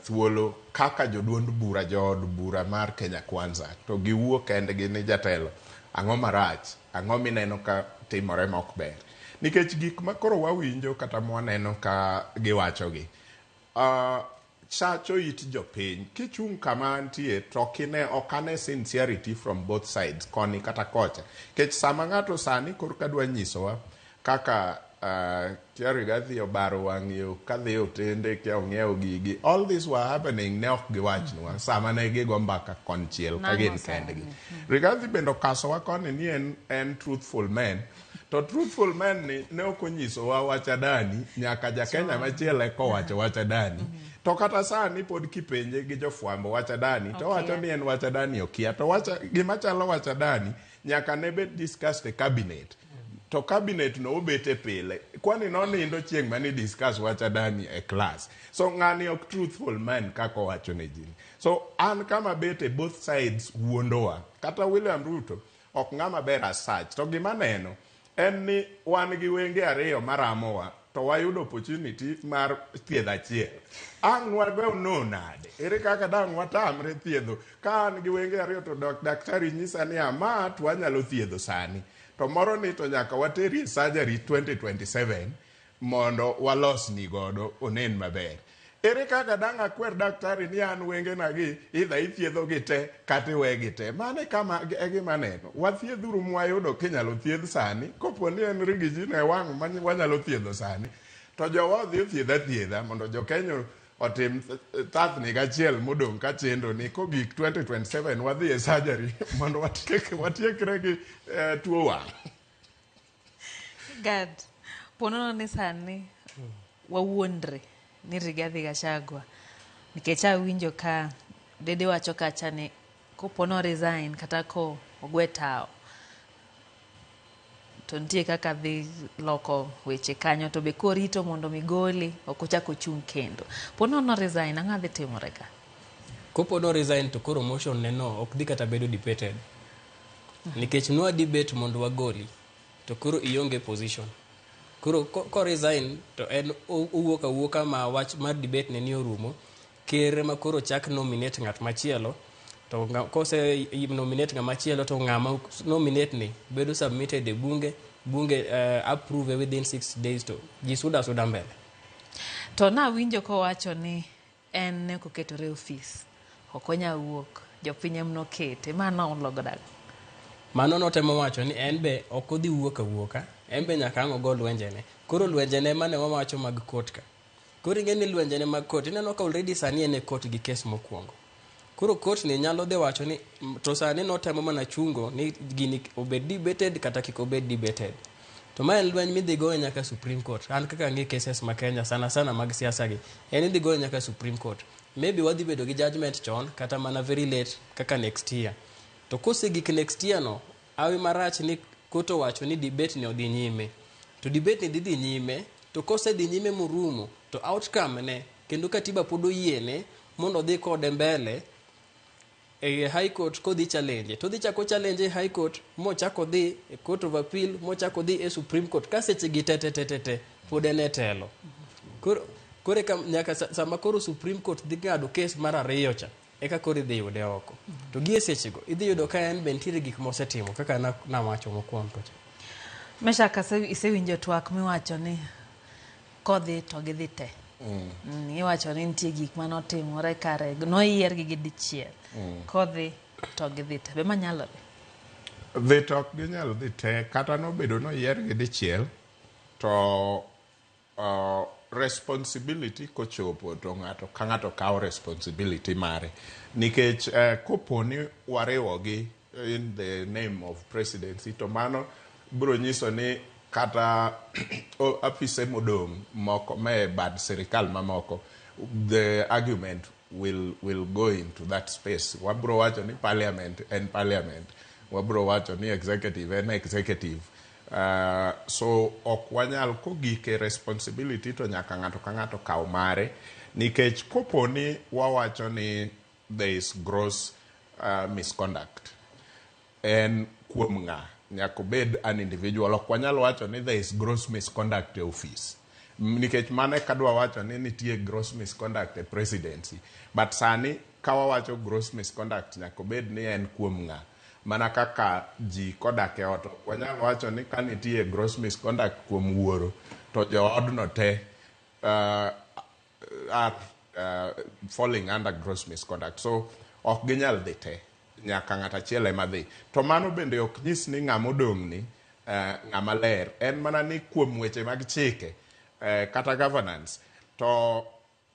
thuolo kaka joduond bura, jood bura mar Kenya Kwanza, to giwuo kendgi ni jatelo, ang'o marach, ang'o mineno ka timore ma ok ber. Nikech gik ma koro wawinjo kata mwaneno ka giwachogi, chacho it jopiny. Kichung' kama antie to ok ane sincerity from both sides, koni kata kocha. Nikech sama ng'ato sani korka dwa nyisowa kaka kia Rigathi obaro wang' yo kadhi e otende, kia ong'iewo gigi. All this were happening ne ok giwachnwa sama ne gigo mbaka konchiel ka gin kendgi. Rigathi bende okasowa koni ni en truthful man. To truthful man ni ne ok onyisowa wach Adani nyaka ja Kenya machielo eka owacho wach Adani. To kata sani pod kipenje gi jofwambo wach Adani to owacho ni en wach Adani okia. To gima chalo wach Adani nyaka ne bed discussed e cabinet. To cabinet no obete pile. Kwani nonindo chieng' mane discuss wach Adani e class. So ng'ani ok truthful man kaka owacho ne ji. So an kama bete both sides wuondowa. Kata William Ruto ok ng'ama ber as such. To gima neno en ni wan gi wenge 2 maramowa to wayudo opportunity mar thiedho achiel. Ang' wago no nade? Ere kaka dang' watamre thiedho? Ka an gi wenge 2 to daktari nyisa ni ama to wanyalo thiedho sani. To moro ni to nyaka wateri e surgery 2027 mondo walos ni godo onen maber. Ere kaka dang' akwer daktari ni an wengena gi idha ithiedho gi te kata iwegi te. Mano e kama e gima aneno. Wathiedhuru mwayudo kinyalo thiedh sani. Kopo ni en Rigiji ne wang' ma wanyalo thiedho sani. To jowa odhi othiedh athiedha mondo jo Kenya otim thathni gachiel modong' ka chendo ni kogik 2027 wadhi e surgery mondo watiekre gi tuo wang'.
Gad, ponono ni sani wawuondre ni Rigathi Gachagua nikech awinjo ka Dede wacho kacha ni kopo no resign kata ko ogwe tawo to nitie kaka dhi loko weche kanyo to be korito mondo migoli ok ochak ochung' kendo. Po nono resign ang'o dhi timore ka?
Kopo no resign to koro motion ne no ok dhi kata bedo debated. Nikech nwa debate mondo wagoli to koro ionge position. Koro ko resign to en owuok awuoka ma wach mar debate ne ni orumo. Ker ma koro chak nominate ng'at machielo to kose nominate ng'ama chielo to ng'ama nominate ni bedo submitted e bunge, bunge approve within 6 days to ji suda suda mbele.
To nawinjo kowacho ni en ne ok oketore e ofis, ok onyal wuok, jopiny ema nokete, mano ologo dala.
Mano notemo wacho ni en be ok odhi wuok awuoka, en be nyaka ang' ogo lwenjene. Koro lwenjene mane wawacho mag court ka. Koro ing'e ni lwenjene mag court, ineno ka already sani en e court gi kes mokwongo. Koro court ni nyalo dhi wacho ni to sani notemo mana chungo ni gini obed debated kata kik obed debated. To ma en lweny midhi goyo nyaka Supreme Court. An kaka ang'e cases ma Kenya sana sana mag siasa gi, en idhi goyo nyaka Supreme Court. Maybe wadhi bedo gi judgment chon kata mana very late kaka next year. To kosegik next year no, awi marach ni court owacho ni debate ni odhi nyime. To debate ni dhi dhi nyime, to kosedhi nyime morumo, to outcome ne, kendo katiba pod oyiene mondo odhi kode mbele e High Court kodhi challenge. To odhi chako challenge e High Court, mochako dhi e Court of Appeal, mochako dhi e Supreme Court. Ka seche gi te te te te te, pod en e telo. Koro eka nyaka sama koro Supreme Court dhi ng'ado kes mar ariyo cha, eka koro idhi yude oko. To gi e sechego, idhi yudo ka en be nitiere gik mosetimo kaka nawacho mokwongo cha.
Meshak, isewinjo twak miwacho ni kodhi to gidhi te. Iwacho ni nitie gik manotimore kare, noyiergi gi dichiel. Kodhi to gidhi te. Be manyalore?
Dhi to ok ginyal dhi te, kata nobedo noyiergi dichiel, to responsibility kochopo to ng'ato ka ng'ato kawo responsibility mare. Nikech kopo ni wariwogi in the name of presidency, to mano biro nyiso ni kata afise modong' moko me bad sirikal mamoko, the argument will go into that space. Wabro wacho ni parliament en parliament, wabro wacho ni executive en executive. So ok wanyal kogik e responsibility to nyaka ng'ato ka ng'ato kaw mare, nikech kopo ni wawacho ni there is gross misconduct, en kuom ng'a nyaka obed an individual. Ok wanyal wacho ni there is gross misconduct e office, nikech mano eka dwa wacho ni nitie gross misconduct e presidency. But sani ka wawacho gross misconduct nyaka obed ni en kuom ng'a. Mana kaka ji kodak e ot, ok wanyal wacho ni ka nitie gross misconduct kuom wuoro to joodno te are falling under gross misconduct. So ok ginyal dhi te, nyaka ng'at achiel ema dhi. To mano bende ok nyis ni ng'ama odong' ni ng'ama ler. En mana ni kuom weche mag chike kata governance, to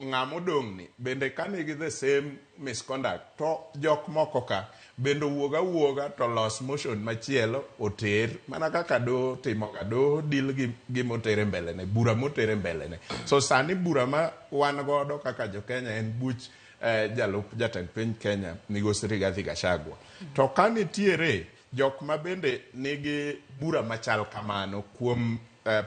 ng'ama odong' ni bende ka nigi the same misconduct to jok moko ka bende owuog awuoga to los motion machielo oter, mana kaka doho timoga. Doho deal gi gimotere mbele ne, bura motere mbele ne. So sani bura ma wan godo kaka jo Kenya en buch jalup jatend piny Kenya migosi Rigathi Gachagua. To ka nitiere jok ma bende nigi bura machal kamano kuom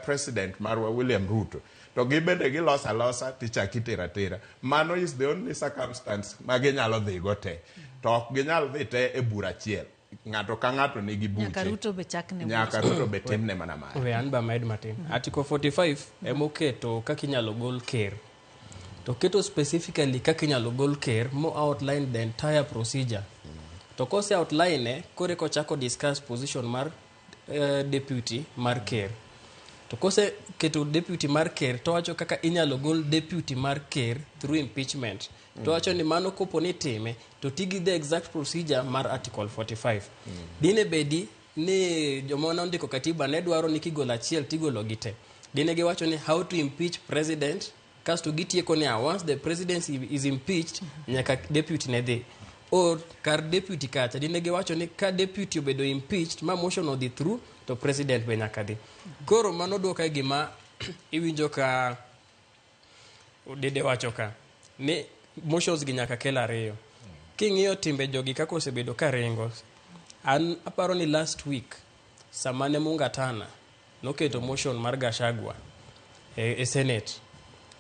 president marwa William Ruto, to gibende giloso alosa tichak itero atera. Mano is the only circumstance ma ginyalo dhi go te. To ok ginyal dhi te e bura achiel. Ng'ato ka ng'ato nigi buche.
Nyaka Ruto be chakne
Nyaka
buche.
Ruto be timne mana mare.
We an ba med matin. Article 45 emoketo kaka inyalo gol ker. To keto specifically kaka inyalo gol ker mo outline the entire procedure. To kose outline ne, koro eka ochako discuss position mar deputy mar ker. To kose keto deputy mar ker to wacho kaka inyalo gol deputy mar ker through impeachment. To wacho ni mano kopo ni time to ti gi the exact procedure mar article 45. Dine bedi ni joma nondiko katiba ne dwaro ni kigolo achiel tigolo gi te. Dine giwacho ni how to impeach president kasto gitieko ni once the president is impeached nyaka deputy ne dhi. Or kar deputy kacha dine giwacho ni ka deputy obedo impeached ma motion odhi through to president be nyaka dhi. Koro mano duoka e gima iwinjo ka Odede wacho ka ni motions gi nyaka kel ariyo. King'iyo timbe jogi kaka osebedo ka ringo, an aparo ni last week sama ne Mungatana noketo motion mar Gachagua e Senate,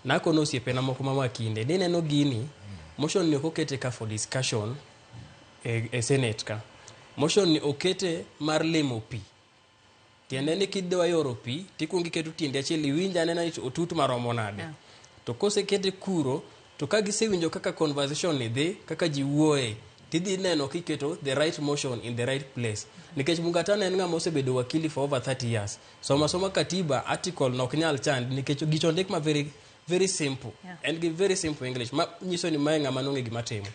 nakono osiepena moko ma wakinde ni neno gini, motion ni ok okete ka for discussion e Senate ka. Motion ni okete mar limo pi. Tiende ni kidwa yoro pi, tikuongo iketo tiendi achiel iwinj anena ni otut maromo nade. To kosekete kuro, to ka gisewinjo kaka conversation ni dhi, kaka ji wuoye, tidhi neno kiketo the right motion in the right place. Nikech Mungatana en ng'ama osebedo wakili for over 30 years. Soma soma katiba, article no ok nyal chand nikech gicho ondik ma very, very simple. En gi very simple English ma nyiso ni mae ng'ama nong'e gima timo.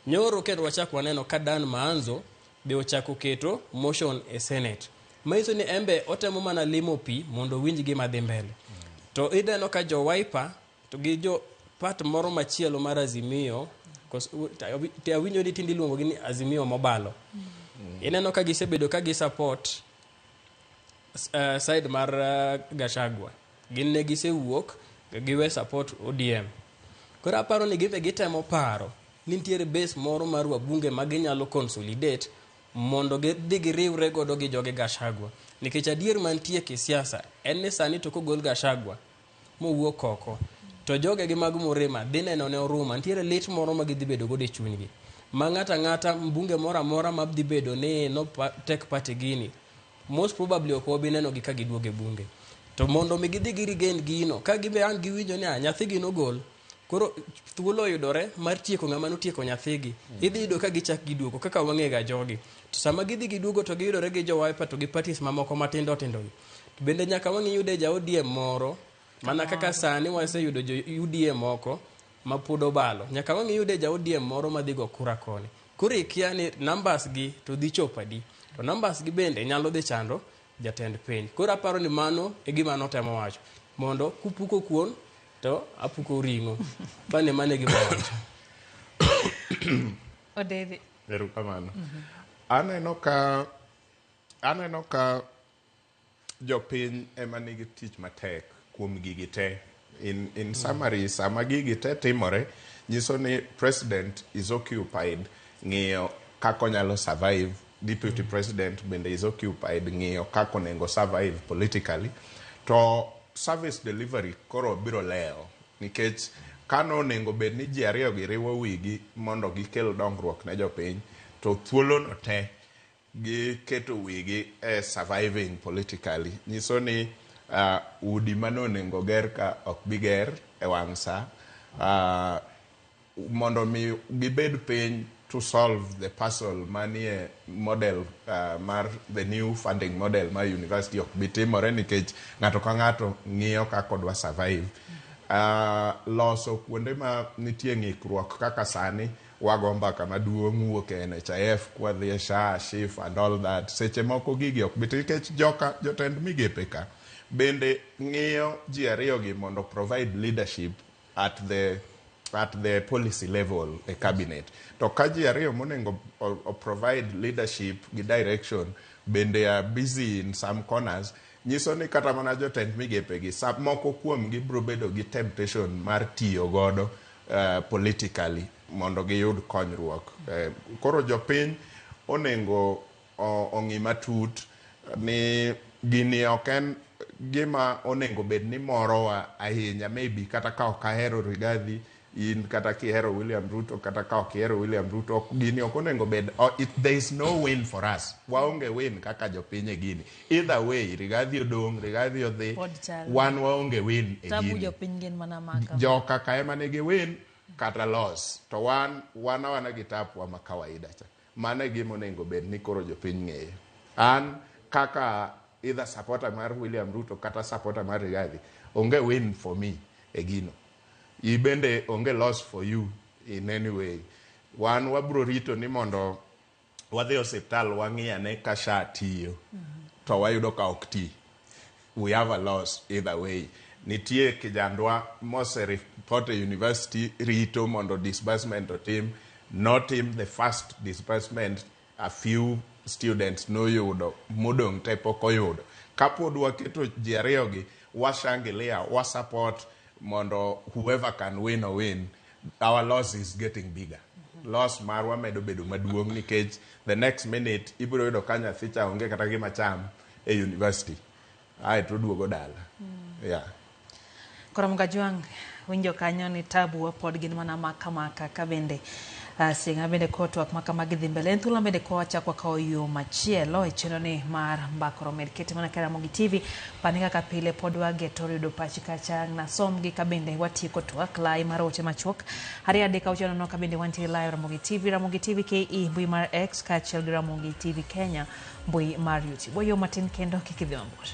Nyoro kendo wachak waneno ka Dan Maanzo be ochako keto motion e Senate. Manyiso ni embe otemo mana limo pi mondo owinj gima dhi mbele. To ineno ka jo Wiper to gi jo part moro machielo mar Azimio, awinjo ni tinde iluongo gi ni Azimio mobalo. Ineno ka gisebedo ka gi support side mar Gachagua. Gin ne gisewuok giwe support ODM. Koro aparo ni gimbe gitemo paro ni nitiere base moro mar wabunge ma ginyalo consolidate mondo gidhi giriwre godo gi joge Gachagua. Nikech adier mantie kisiasa en ni sani to kogol Gachagua mowuok oko to joge gi mag Murima dhi neno ne oruma. Nitiere lit moro ma gidhi bedo godo e chunygi. Ma ng'ato ang'ata mbunge moro amora ma dhi bedo ni no take part e gini, most probably ok wabi neno gi ka giduogo e bunge. To mondo mi gidhi gi regain gino, ka gibe ang' giwinjo ni nyathigi nogol, koro thuolo oyudore mar tieko ng'ama notieko nyathigi. Idhi yudo ka gichak giduogo kaka wang'e ga jogi. To sama gidhi giduogo to giyudore gi jo Wiper to gi parties mamoko matindo tindo gi. To bende nyaka wang' iyude ja ODM moro, mana kaka sani waseyudo jo UDA moko ma pod obalo. Nyaka wang' iyude ja ODM moro madhi go kura koni. Koro ikia ni numbers gi to dhi chopo adi. To numbers gi bende nyalo dhi chando jatend piny. Koro aparo ni mano e gima notemo wacho. Mondo kupuko kuon to apuko ring'o. Pane mano e gima owacho.
Odede.
Erokamano. Aneno ka jopiny ema nigi tich matek kuom gigi te. In summary, sama gigi te timore, nyiso ni president is occupied ng'iyo kaka onyalo survive, deputy president bende is occupied ng'iyo kaka onego survive politically. To service delivery koro biro lewo nikech kano onego bed ni ji ariyo gi riwo wigi mondo gikel dongruok ne jopiny, to thuolo no te giketo wigi e surviving politically. Nyiso ni udi mane onego ger ka ok bi ger e wang' sa, mondo mi gibed piny to solve the puzzle manie model mar the new funding model mar university ok bi timore nikech ng'ato ka ng'ato ng'iyo kaka odwa survive. Loso kuonde ma nitie ng'ikruok kaka sani wago mbaka maduong' wuok e NHIF kwadhi e SHA, SHIF and all that. Seche moko gigi ok bi nikech joka jotend migepe ka bende ng'iyo ji ariyo gi mondo provide leadership at the policy level e cabinet. To ka ji ariyo monego o provide leadership gi direction bende are busy in some corners, nyiso ni kata mana jotend migepe gi sa moko kuom gi biro bedo gi temptation mar tiyo godo politically mondo giyud konyruok. Koro jopiny onego ong'i matut ni gini ok en gima onego bed ni morowa ahinya. Maybe kata ka ok ahero Rigathi, in kata kihero William Ruto, kata ka ok ihero William Ruto, gini ok onego bed there is no win for us. Waonge win kaka jopiny e gini. Either way, Rigathi odong', Rigathi odhi,
Pod chal.
wan waonge win e
Tabu
gini.
jopiny gin mana maka.
Joka ka ema nigi win kata loss, to wan wan awana gi tapwa ma kawaida cha. Mano e gima onego bed ni koro jopiny ng'eyo. An kaka either supporter mar William Ruto kata supporter mar Rigathi, onge win for me e gino. I bende onge loss for you in any way. Wan wabro rito ni mondo wadhi e osiptal wang'i ane ka SHA tiyo to wayudo ka ok ti. We have a loss either way. Nitie kijandwa mose report e university rito mondo disbursement otim. Notim the first disbursement, a few students noyudo, modong' te pok oyudo. Kapod waketo ji ariyogi, washangilia, wasupport mondo whoever can win or win, our loss is getting bigger. Loss marwa medo bedo maduong' nikech the next minute ibiro yudo ka nyathi cha onge kata gima cham e university. Ae to oduogo dala. Yeah.
Koro Mgajwang' winjo kanyo ni tabu pod gin mana maka maka ka bende sieng'a bende kotwak ma kamagi dhi mbele en thuolo bende kowachak wakawo yo machielo e chenro ni mar mbaka oromo kete mana ka Ramogi TV pani kaka pile pod wageto yudo pachi kacha nasomgi ka bende watieko twak lai mar ote machuok 2 3 6 4 ka bende wantie live Ramogi TV, Ramogi TV KE mbui mar X kaachiel gi Ramogi TV Kenya mbui mar YouTube. Wayo matin kendo kik idhi mabor.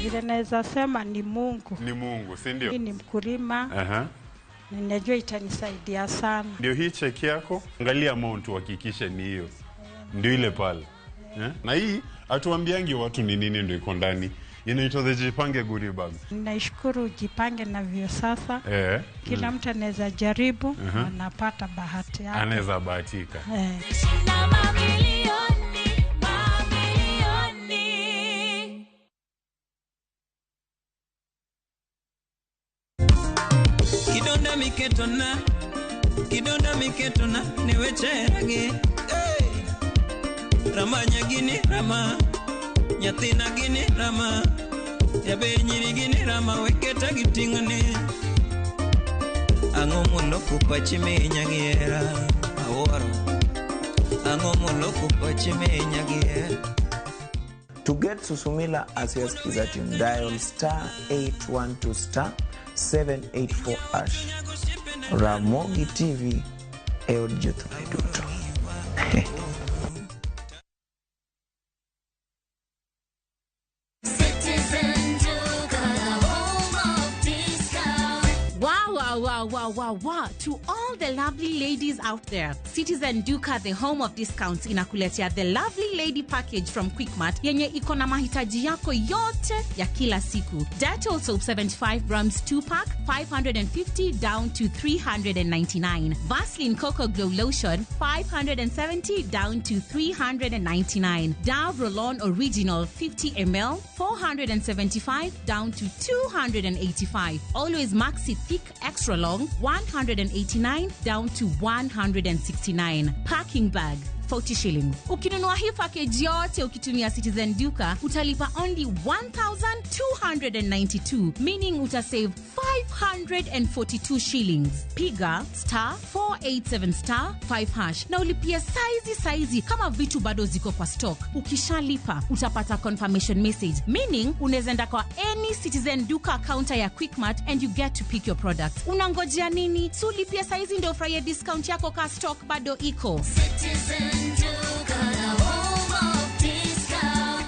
Vile naweza sema ni Mungu.
Ni Mungu, si ndio?
Mimi ni mkulima. Ninajua itanisaidia sana.
Ndio hii cheki yako, angalia amount uhakikishe ni hiyo. Ndio ile pale. Eh? Na hii hatuambiangi watu ni nini ndio iko ndani. Inaitwa the Jipange Goodie Bag.
Naishukuru Jipange na Viusasa. Kila mtu anaweza jaribu, anapata bahati yake.
Anaweza bahatika.
Mamilioni, mamilioni.
Kidonda miketona, kidonda miketona, niwecheragi. Hey! Rama gini rama, nyathina gini rama, jaber nyiri gini rama, weketa gi ting'ni. Ang'o moloko pachi minya gi hera, awuoro. Ang'o moloko pachi minya gi hera.
To get Susumila as your Skiza tune, dial star 812 star 784 hash. Ramogi TV e od jothumbe duto.
Citizen Duka, the home of discount.
Wow. To all the lovely ladies out there, Citizen Duka, the home of discounts, inakuletea the lovely lady package from Quickmart yenye iko na mahitaji yako yote ya kila siku. Dettol soap 75 grams 2 pack 550 down to 399. Vaseline Cocoa Glow Lotion 570 down to 399. Dove Roll-On Original 50 ml 475 down to 285. Always Maxi Thick Extra Long 189 down to 169. Packing bag 40 shillings. Ukinunua hii package yote ukitumia Citizen Duka utalipa only 1292, meaning utasave 542 shillings. Piga star 487 star 5 hash na ulipia saizi saizi kama vitu bado ziko kwa stock. Ukishalipa utapata confirmation message, meaning unaweza enda kwa any Citizen Duka counter ya Quickmart and you get to pick your products. Unangojea nini? Si ulipia saizi ndio ufurahie discount yako ka stock bado iko.
Citizen Duka, the home of discount.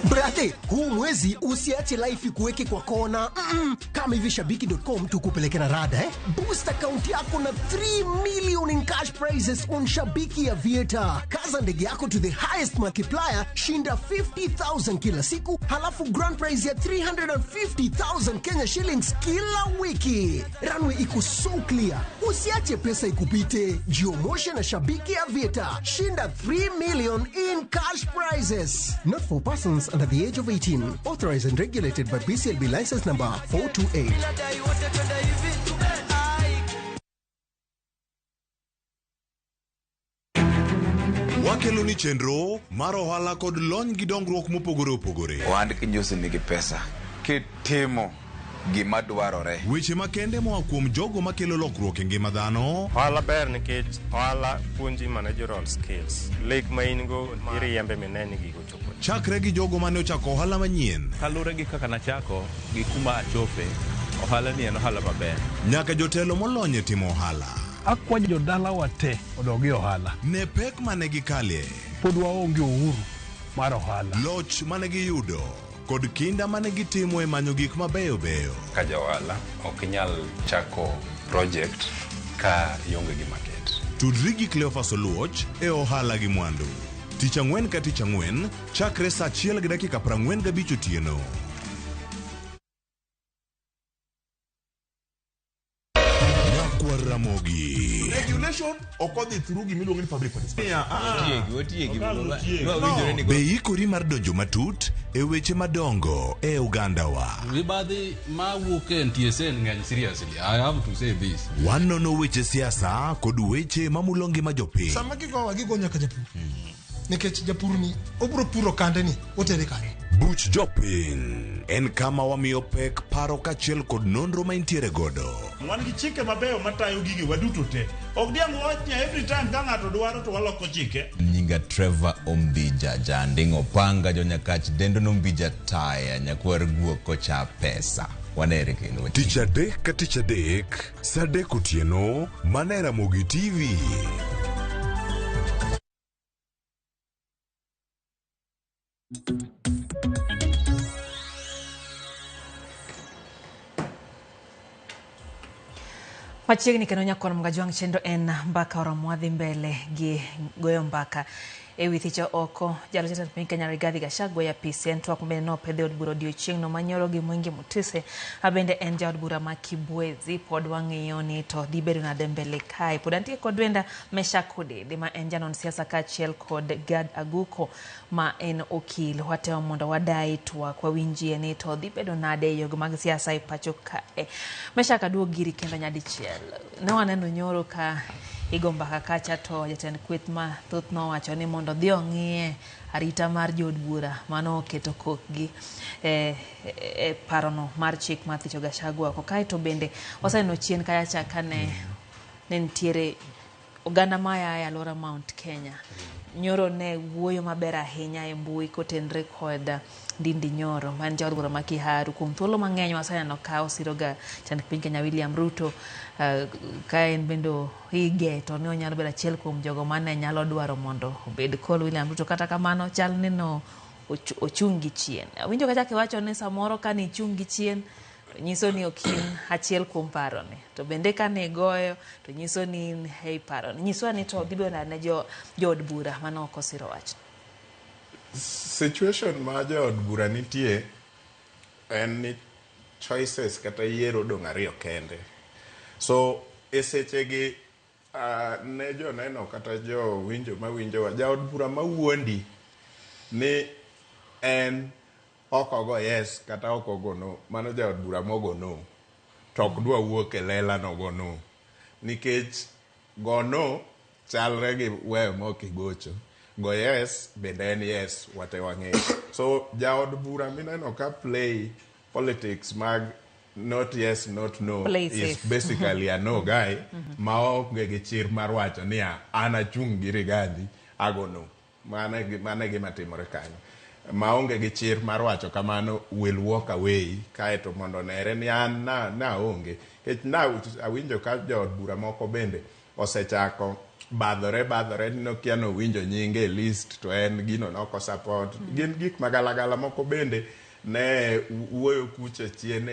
Brate, huu mwezi usiache life ikuweke kwa kona. Kama hivi shabiki.com tukupeleke na rada, eh? Boost account yako na 3 million in cash prizes on Shabiki Aviator. Kaza ndege yako to the highest multiplier, shinda 50,000 kila siku, halafu grand prize ya 350,000 Kenya shillings kila wiki. Runway iko so clear. Usiache pesa ikupite. Jiomoshe na Shabiki Aviator. Shinda 3 million in cash prizes. Not for persons under the age of 18. Authorized and regulated by BCLB license number 428.
Wakelo ni chenro mar ohala kod lony gi dongruok mopogore opogore.
Ohand kinjosi nigi pesa. Kitimo
Gima dwarore.
Weche makende moa kuom jogo makelo lokruok e ngima dhano.
Ohala ber nikech ohala puonji managerial skills. Lek ma in go iriembe mine ni gigo chopo.
Chakre gi jogo mane ochako ohala manyien.
Kaluwore gi kaka nachako gi kuma achope, ohala ni en ohala maber.
Nyaka jotelo molony e timo ohala.
Akwayo jodalawa te odog e ohala.
Ne pek mane gikalie.
Pod waonge uhuru mar ohala.
Loch mane giyudo kod kinda mane gitimo e manyo gik mabeyo beyo.
Ka ja ohala ok inyal chako project ka ionge gi market.
Tudri gi Cleophas Oluoch e ohala gi mwandu. Tich ang'wen ka tich ang'wen chakre saa 1:45 otieno. Nyakwar Ramogi.
Regulation ok odhi through gimiluongo ni public participation.
Otiegi, otiegi.
No. Be ikori mar donjo matut e weche madongo e ogandawa.
Mibadhi mawuok e NTSA ng'eny seriously. I have to say this.
Wanono weche siasa kod weche mamulo ngima jopiny.
Sama gigowa gigo nyaka japur. Nikech japur ni obiro puro kande ni otere kanye.
Buch jopiny en kama wamiyo pek paro kaachiel kod nonro ma intiere godo.
Wan gi chike mabeyo matayo gige waduto te. Ok diang' wach ni every time ka ng'ato dwaro to waloko chike.
Nyinga Trevor Ombija, janding' opanga jonyakach dendo nombija taya nyakwar guok kocha pesa. Wanere kendo.
Tich adek ka tich adek, saa adek otieno, mana e Ramogi TV.
Machiegni kendo nyakwar Mgajwang' chenro en mbaka oromo wadhi mbele gi goyo mbaka e wi thicho oko jalo jatend piny Kenya Rigathi Gachagua e apisi en twak mabende nopedh e od bura odiochieng'no manyoro gi Mwingi Mutise mabende en jaod bura ma Kibwezi pod wang'iyo ni to dhi bedo nade mbele kae pod antie kod wenda Meshack Odede ma en janon siasa kaachiel kod Gad Aguko ma en okil watemo mondo wadai twak wawinjie ni to dhi bedo nade e yogo mag siasa e pacho kae Meshack aduog iri kendo nyadichiel ne waneno nyoro ka igo mbaka kacha to jatend kweth mathoth nowacho ni mondo odhi ong'iye arita mar jood bura mano oketo kokgi e, e parono mar chik mar thicho Gachagua oko. Kaeto bende waseneno chien kacha kane ne nitiere oganda maya e alwora Mount Kenya nyoro ne wuoyo maber ahinya e mbui kotenre kod Ndindi Nyoro ma en jaod bura ma Kiharu. Kuom thuolo mang'eny waseneno ka osiroga jatend piny Kenya William Ruto ka en bende hige to ne onyalo bedo achiel kuom jogo mane nyalo dwaro mondo obed kod William Ruto. Kata kamano chal ni no ochung' gi chien. Awinjo kachak iwacho ni samoro ka nichung' gi chien to nyiso ni ok in achiel kuom paroni. To bende kane igoyo to nyiso ni in ei paroni. Nyiswa ni to dhi bedo nade ne jood bura mane ok osiro wachno.
Situation ma jood bura nitie en ni choices kata yiero odong' ariyo kende. So e sechegi ne joneno kata jowinjo mawinjowa, jaod bura mawuondi ni en ok ogo yes kata ok ogo no, mano jaod bura mogo no to ok dwa wuok e lela nogo no. Nikech go no chalre gi weyo mok igocho. Go yes bende en yes wate wang'eyo. So jaod bura mineno ka play politics mag not yes not no
Play
is
safe.
basically a no guy ma onge gi chir mar wacho niya an achung' gi Rigathi ago no. Mano e gima timore kanyo. Maonge gi chir mar wacho kamano will walk away kaeto mondo onere ni an naonge. Nikech na awinjo ka jood bura moko bende osechako badhore ni nokia nowinjo nyinge e list to en gino noko support. Gin gik magalagala moko bende ne wuoyo kucha chien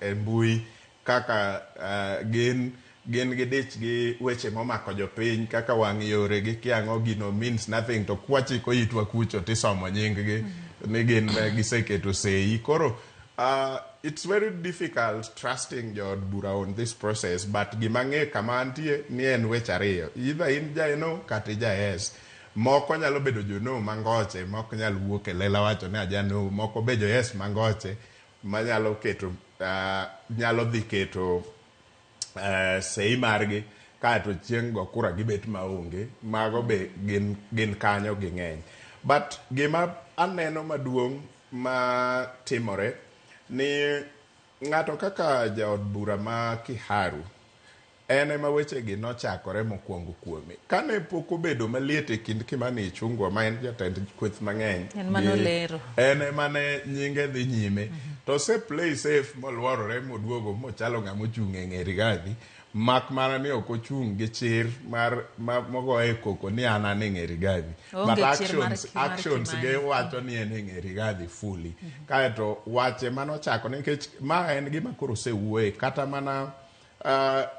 e mbui kaka gin gidich gi weche momako jopiny kaka wang' yore gi kiang'o gino means nothing to kwachiko itwa kucho tisomo nying gi ni gin giseketo sei. Koro it's very difficult trusting jood bura on this process, but gima ng'e kama antie ni en weche ariyo, either in ja no kata ija yes. Moko nyalo bedo jo no mangoche, moko nyalo wuok e lela wacho ni aja no, moko be jo yes mangoche manyalo keto nyalo dhi keto sei margi kaeto chieng' go kura gibet maonge, mago be gin kanyo ging'eny. But gima aneno maduong' ma timore ni Ng'ato kaka jaod bura ma Kiharu, en ema wechegi nochakore mokwongo kuome. Kane pok obedo maliet e kind Kimani Ichung'wa ma en jatend kweth mang'eny.
En mane olero.
En ema ne nyinge dhi nyime. To ose play safe moluorore moduogo mochalo ng'ama ochung' e ng'e Rigathi. Mak mana ni ok ochung' gi chir mar mogoye koko ni an an e ng'e Rigathi.
Oonge
But
chir mar
actions,
mar
actions
Kimani.
ge wacho ni en e ng'e Rigathi fully. Kaeto wache manochako nikech ma en gima koro osewuoye kata mana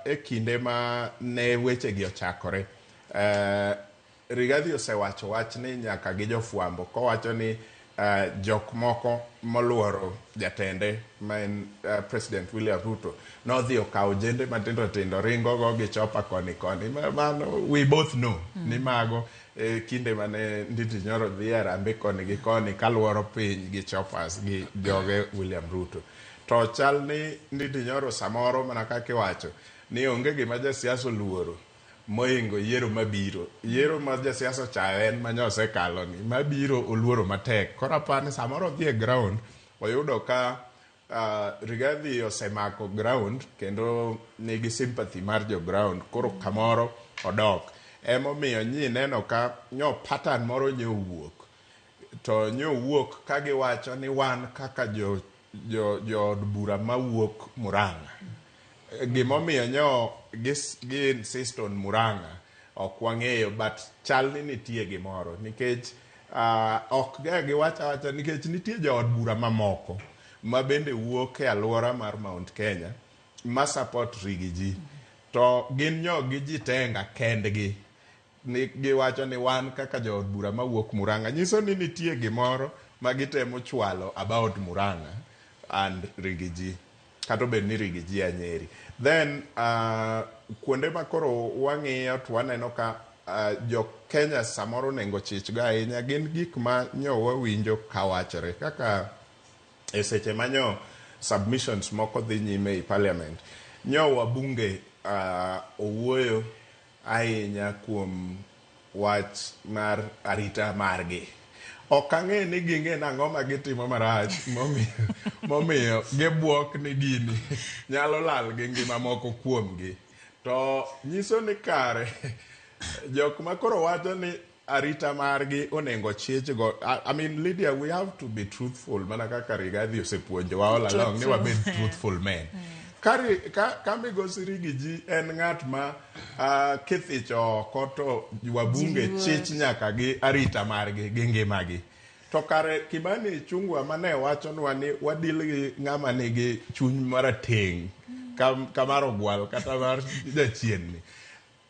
e kinde ma ne wechegi ochakore. Rigathi osewacho wach ni nyaka gi jofwambo kowacho ni jok moko moluoro jatende ma en President William Ruto nodhi okawo jende matindo tindo ringo go gi chopa koni koni. Mano we both know ni mago kinde mane Ndindi Nyoro dhi e Harambee koni gi koni kaluoro piny gi choppers gi joge William Ruto. To chal ni Ndindi Nyoro samoro mana kaka iwacho ni onge gima jasiasa oluoro mohingo yiero mabiro. Yiero ma jasiasa ochayo en ma osekalo ni mabiro oluoro matek. Koro aparo ni samoro odhi e ground oyudo ka Rigathi osemako ground kendo nigi sympathy mar jo ground koro kamoro odok. Emomiyo nyi neno ka nyo pattern moro nyo owuok. To nyo owuok ka giwacho ni wan kaka jo jood bura mawuok Murang'a. Gimomiyo nyo gi insist on Murang'a ok wang'eyo, but chal ni nitie gimoro nikech ok ga giwacho awacha nikech nitie jood bura mamoko ma bende wuok e alwora mar Mount Kenya ma support Riggy to gin nyo gijitenga kendgi ni giwacho ni wan kaka jood bura mawuok Murang'a nyiso ni nitie gimoro ma gitemo chwalo about Murang'a and Riggy G kata obed ni Riggy G a Nyeri. Then kuonde ma koro wang'iyo to waneno ka jo Kenya samoro onego chich go ahinya gin gik ma nyo wawinjo kawachore kaka e seche ma nyo submissions moko dhi nyime e parliament nyo wabunge owuoyo ahinya kuom wach mar arita margi. Ok ang'e ni ging'e nang'o ma gitimo marach momiyo gibuok ni gini nyalo lal gi ngima moko kuomgi. To nyiso ni kare jok ma koro wacho ni arita margi onego chich go. I mean, Lydia, we have to be truthful mana kaka Rigathi osepuonjowa all along ni wabed truthful men. Ka migosi Riggy G en ng'at ma kithicho oko to wabunge chich nyaka gi arita margi gi ngimagi. To kare Kimani Ichung'wa mane wachonwa ni wadil gi ng'ama nigi chuny marateng' ka mar ogwal kata mar jachien ni.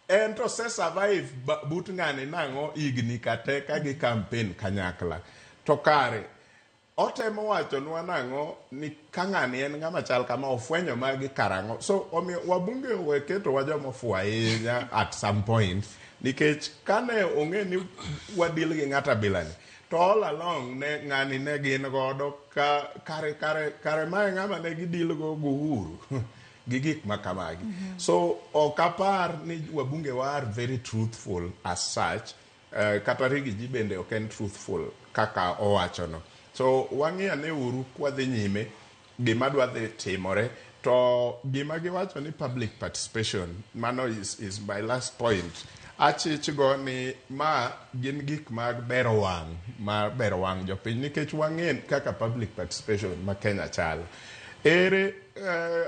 En to se survive but ng'ani nang'o higni kate ka gi campaign kanyakla. To kare otemo wachonwa nang'o ni ka ng'ani en ng'ama chal kama ofwenyo magi karang'o. So omiyo wabunge owe ketowa joma ofuwo ahinya at some point nikech kane ong'e ni wadil gi ng'at abilani to all along ne ng'ani ne gin godo ka kare kare kare mae ng'ama ne gidil go Uhuru gi gik ma kamagi. So ok apar ni wabunge wa are very truthful as such. Kata Riggy G bende ok en truthful kaka owachono. So wang'i ane uru kwadhi nyime gima dwa dhi timore to gima giwacho ni public participation mano is my last point. Achich go ni ma gin gik mag bero wang' mar bero wang' jopiny nikech wang'e kaka public participation ma Kenya chalo. Ere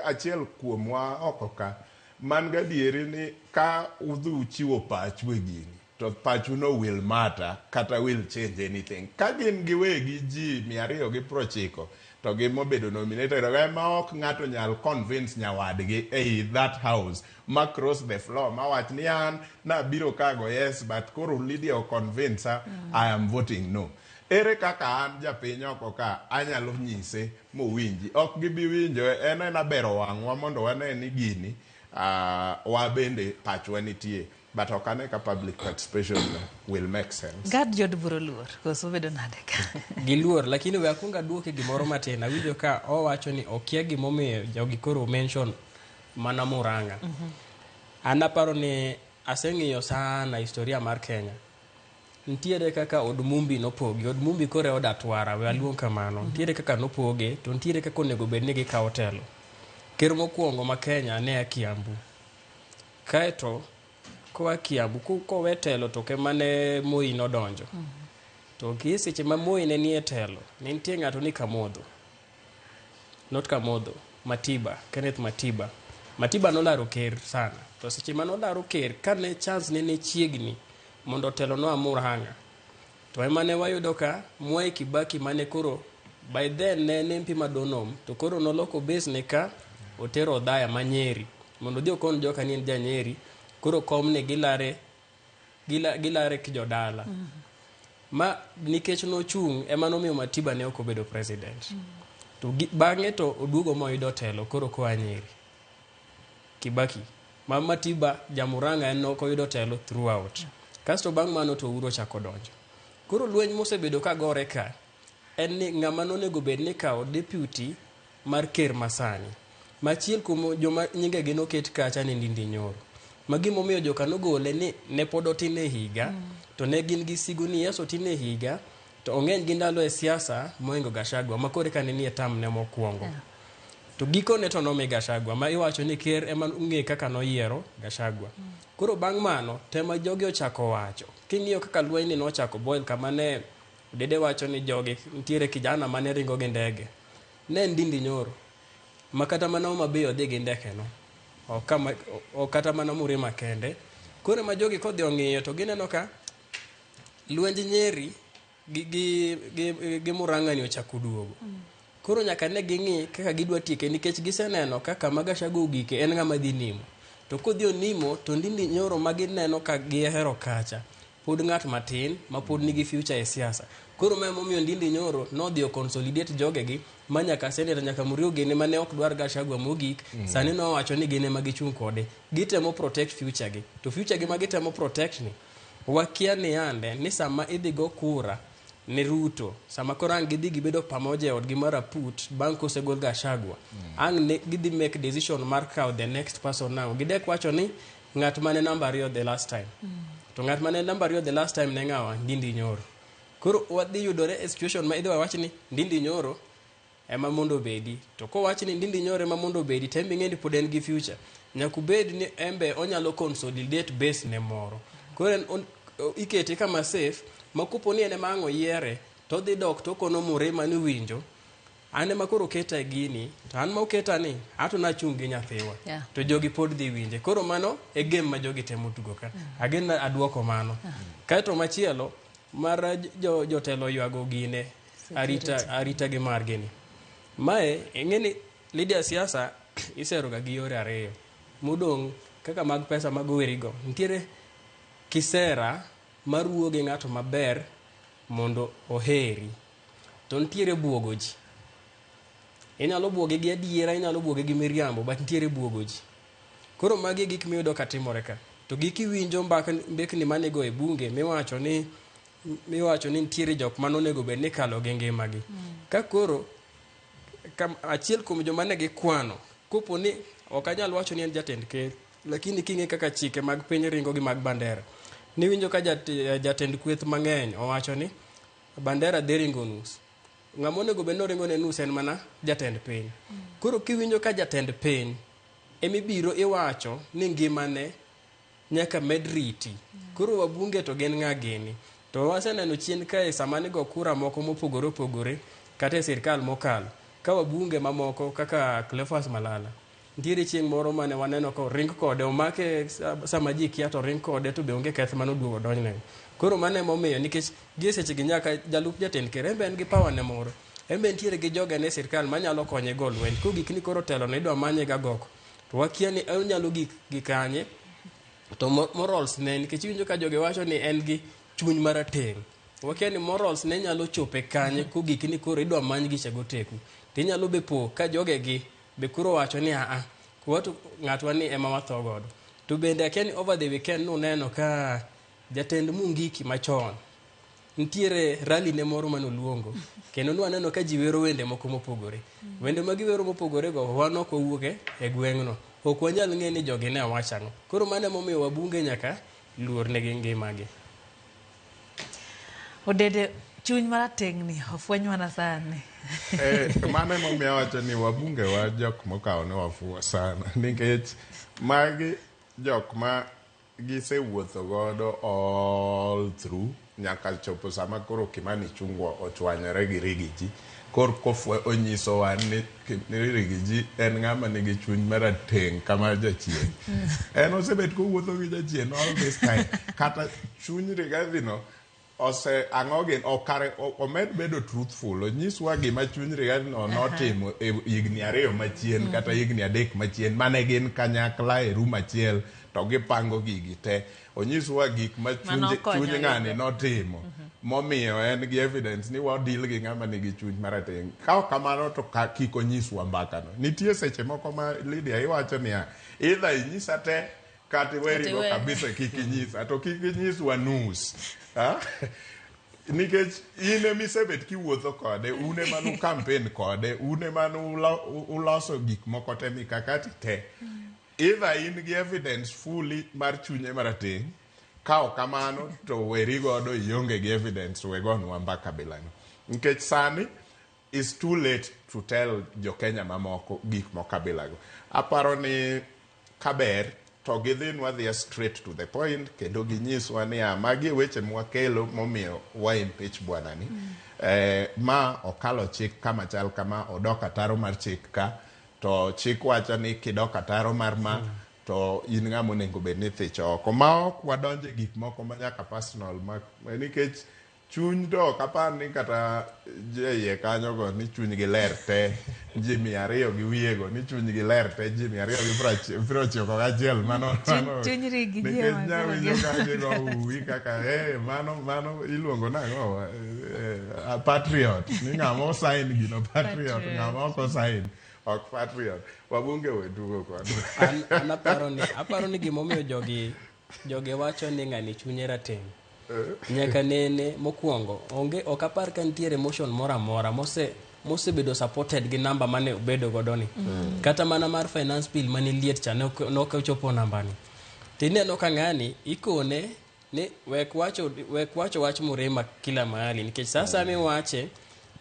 achiel kuomwa oko ka man gadieri ni ka udhi uchiwo pachu e gini to pachu no will matter kata will change anything. Ka gin giwegi ji 290 to gin mobedo nominated ema ok ng'ato nyal convince nyawadgi ei that house ma cross the floor mawach ni an nabiro kago yes but koro Lydia o convince her, I am voting no. Ere kaka an japiny oko ka anyalo nyise mowinji? Ok gibi winjo, en ena bero wang'wa mondo wane ni gini wa bende pachwa nitie. But ok ane ka public participation will make sense.
Gad jod bura oluor koso bedo nade ka?
Giluor, lakini we akwong aduoke gimoro matin. Awinjo ka owacho ni okia gimomiyo jogi koro mention mana Murang'a. An aparo ni aseng'iyo sana historia mar Kenya. Nitiere kaka od Mumbi nopogi. Od Mumbi koro e od Atwara, we aluong kamano. Nitiere kaka nopoge, to nitiere kaka onego bed ni gikawo telo. Ker mokwongo ma Kenya ne a Kiambu. Kaeto koa Kiambu kowe telo to ema ne Moi nodonjo. To gi seche ma Moi ne nie telo, ne nitie ng'ato ni Kamodho. Not Kamodho, Matiba, Kenneth Matiba. Matiba nolaro ker sana. To seche ma nolaro ker, kane chance ne ne chiegni mondo telo noa Murang'a, to ema ne wayudo ka Mwai Kibaki mane koro by then ne en MP ma Donholm, to koro noloko base ne ka otero Othaya ma Nyeri mondo odhi okon joka ni en ja Nyeri, koro komni gilare gilare kijodala. Ma nikech nochung' ema nomiyo Matiba ne ok obedo president. To bang'e to oduogo moyudo telo koro koa Nyeri. Kibaki. Ma Matiba ja Murang'a en ok oyudo telo throughout. Kasto bang' mano to Uhuru ochako donjo. Koro lweny mosebedo ka gore ka en ni ng'ama nonego bed ni kawo deputy mar ker masani. Machiel kuom joma nyingegi noket kacha ni Ndindi Nyoro. Ma gimomiyo joka nogole ni ne pod otin e higa, to ne gin gi sigu ni yes otin e higa, to ong'eny gi ndalo e siasa mohingo Gachagua ma koro eka ne nie term ne mokwongo. To gikone to nomi Gachagua ma iwacho ni ker ema ong'e kaka noyiero Gachagua. Koro bang' mano tema jogi ochako wacho. King'iyo kaka lweny ni nochako boil kama ne Dede wacho ni jogi nitiere kijana mane ringo gi ndege. Ne en Ndindi Nyoro. Ma kata mana Homa Bay odhi gi ndeke no. Ok kata mana Murima kende. Koro ema jogi kodhi ong'iyo to gineno ka lwenj Nyeri gi Murang'a ni ochako duogo. Koro nyaka ne ging'i kaka gidwa tieke nikech giseneno kaka ma Gachagua ogike en ng'ama dhi nimo. To kodhi onimo to Ndindi Nyoro ma gineno ka gihero kacha pod ng'at matin ma pod nigi future e siasa. Koro ma emomiyo Ndindi Nyoro nodhi o consolidate jogegi ma nyaka senator nyaka Muriu gini mane ok dwar Gachagua mogik, sani nowacho ni gin ema gichung' kode. Gitemo protect future gi. To future gi ma gitemo protect ni, wakia ni yande ni sama idhi go kura ne Ruto, sama koro ang' gidhi gibedo pamoja e odgi mar aput bang' kosegol Gachagua, ang' ne gidhi make decision mar kawo the next person now. Gidek wacho ni ng'at mane namba 2 the last time. To ng'at mane namba 2 the last time ne ng'awa? Ndindi Nyoro. Koro wadhi yudore e situation ma idhi wawach ni Ndindi Nyoro ema mondo obedi. To kowach ni Ndindi Nyoro ema mondo obedi, to en be ing'e ni pod en gi future. Nyaka obed ni en be onyalo consolidate base ne moro. Koro en ikete kama safe, ma kopo ni en ema ang' oyiere, to odhi dok to okono Murima ni winjo, an ema koro oketa e gini, to an ma oketa ni, ato nachung' gi nyathiwa. To jogi pod dhi winje. Koro mano e game ma jogi temo tugo ka. Again aduoko mano. Kaeto machielo, mar jotelo ywago gine, arita gi margi ni. Mae, ing'e ni Lydia siasa isero ga gi yore ariyo. Modong' kaka mag pesa mag owerigo. Nitiere kisera mar wuo gi ng'ato maber mondo oheri. To nitiere buogo ji. Inyalo buoge gi adiera, inyalo buoge gi miriambo, but nitiere buogo ji. Koro magi e gik miyudo ka timore ka. To gi kiwinjo mbekni manigo e bunge miwacho ni nitiere jok manonego bed ni kalo gi ngimagi. Ka koro achiel kuom joma ne gikwano, kopo ni ok anyal wacho ni en jatend ker, lakini king'e kaka chike mag piny ringo gi mag bandera. Niwinjo ka jatend kweth mang'eny owacho ni bandera dhi ringo nus. Ng'ama onego bed ni oringo ne nus en mana jatend piny. Koro kiwinjo ka jatend piny emibiro iwacho ni ngimane nyaka med riti. Koro wabunge to gin ng'a gini? To waseneno chien kae sama nigo kura moko mopogore opogore kata e sirkal mokalo. Ka wabunge mamoko kaka Cleophas Malala nitiere chieng' moro mane waneno ka oring kode, omake sama ji kia to oring kode to be onge keth mane oduogo odonjne. Koro mano emomiyo nikech gie sechegi nyaka jalup jatend ker en be en gi power ne moro. En be nitiere gi jogene e sirkal manyalo konye go lweny. Kogik ni koro telo no idwa manye gagoko. To wakia ni onyalo gik gi kanye to morals ne nikech iwinjo ka jogi wacho ni en gi chuny marateng'. Wakia ni morals ne nyalo chope kanye kogik ni koro idwa many gicha goteku. To inyalo be po ka jogegi be koro wacho ni aa, watu ng'atwa ni ema watho godo. To bende akia ni over the weekend nuneno ka jatend Mungiki machon nitiere rally ne moro mane oluongo kendo nwaneno ka ji wero wende moko mopogore. Wende ma giwero mopogore go wan ok wawuok e gweng'no. Ok wanyal ng'e ni jogi ne wacho ang'o. Koro mano emomiyo wabunge nyaka luor negi ngimagi.
Odede chuny marateng'ni ofweny mana sani.
Mano emomiyo awacho ni wabunge wa jok mokawo ni wafuwo sana nikech magi jok ma gisewuotho godo all through nyaka chopo sama koro Kimani Ichung'wa ochwanyore gi Rigiji kor kofwe onyisowa ni Rigiji en ng'ama nigi chuny marateng' kama jachien. En osebet kowuotho gi jachien all this time. Kata chuny Rigathi no ose ang'o gin okare omed bedo truthful onyiswa gima chuny Rigathi no notimo e higni 2 machien kata higni 3 machien mane gin kanyakla e room achiel to gipango gigi te. Onyiswa gik ma chuny ng'ani notimo momiyo en gi evidence ni wadil gi ng'ama nigi chuny marateng'. Ka ok kamano to kik onyiswa mbakano. Nitie seche moko ma Lydia iwacho niya, either inyisa te kata iwerigo kabisa kik inyisa to kik inyiswa nus. Nikech in emisebet kiwuotho kode, un ema nu campaign kode, un ema uloso gik moko te mikakati te. Either in gi evidence fully mar chunye marateng', ka ok kamano to weri godo ionge gi evidence wegonwa mbaka bilano. Nikech sani is too late to tell jo Kenya mamoko gik moko abilago. Aparo ni kaber to gidhinwa dhiya straight to the point kendo ginyiswa niya magi e weche mwakelo momiyo wa impeach bwanani. Ma okalo chik kama chal kama odok ataro mar chik ka to chik wacho ni kidok ataro mar ma to in ng'ama onego bed ni ithicho oko. Ma ok wadonje gik moko ma nyaka personal ma nikech chuny to ok apar ni kata ji kanyo go ni chunygi ler te ji 200 gi wiye go ni chunygi ler te ji 291 mano
chuny Rigiji
nikech nyawinjo ka jigo uwi kaka mano iluongo nang'o patriot ni ng'ama osign gino patriot ng'ama ok osign ok patriot. Wabunge we tugo kodwa.
An aparo ni gimomiyo jogi wacho ni ng'ani chunye rateng'. Nyaka nene mokwongo onge ok apar ka nitiere motion moro amora mosebedo supported gi namba mane obedo godo ni. Kata mana mar finance bill mane liet cha ne ok ochopo namba ni. Tineno ka ng'ani ikone ni wek wacho wach Murima kila mahali nikech sasa miwache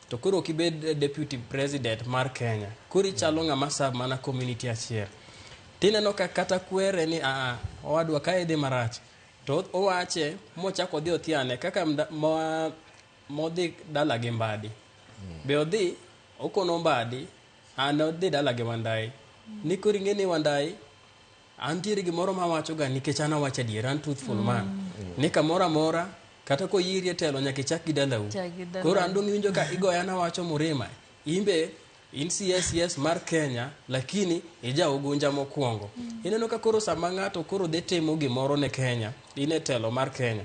to koro ok ibed deputy president mar Kenya. Koro ichalo ng'ama serve mana community achiel. Tineno ka kata kwere ni owadwa ka idhi marach to owache mochako odhi othiane kaka modhi dala gi Mbadi. Be odhi okono Mbadi an odhi dala gi Wandai. Ni koro ing'e ni Wandai antiere gimoro mawacho ga nikech an awacho adiera, an truthful man. Ni kamoro amora kata koyiri e telo nyaka ichak gi dalau. Koro an dong' iwinjo ka igoya nawacho Murima. Imbe in CSS mar Kenya lakini ija Ugunja mokwongo. Ineno ka koro sama ng'ato koro dhi timo gimoro ne Kenya, in e telo mar Kenya,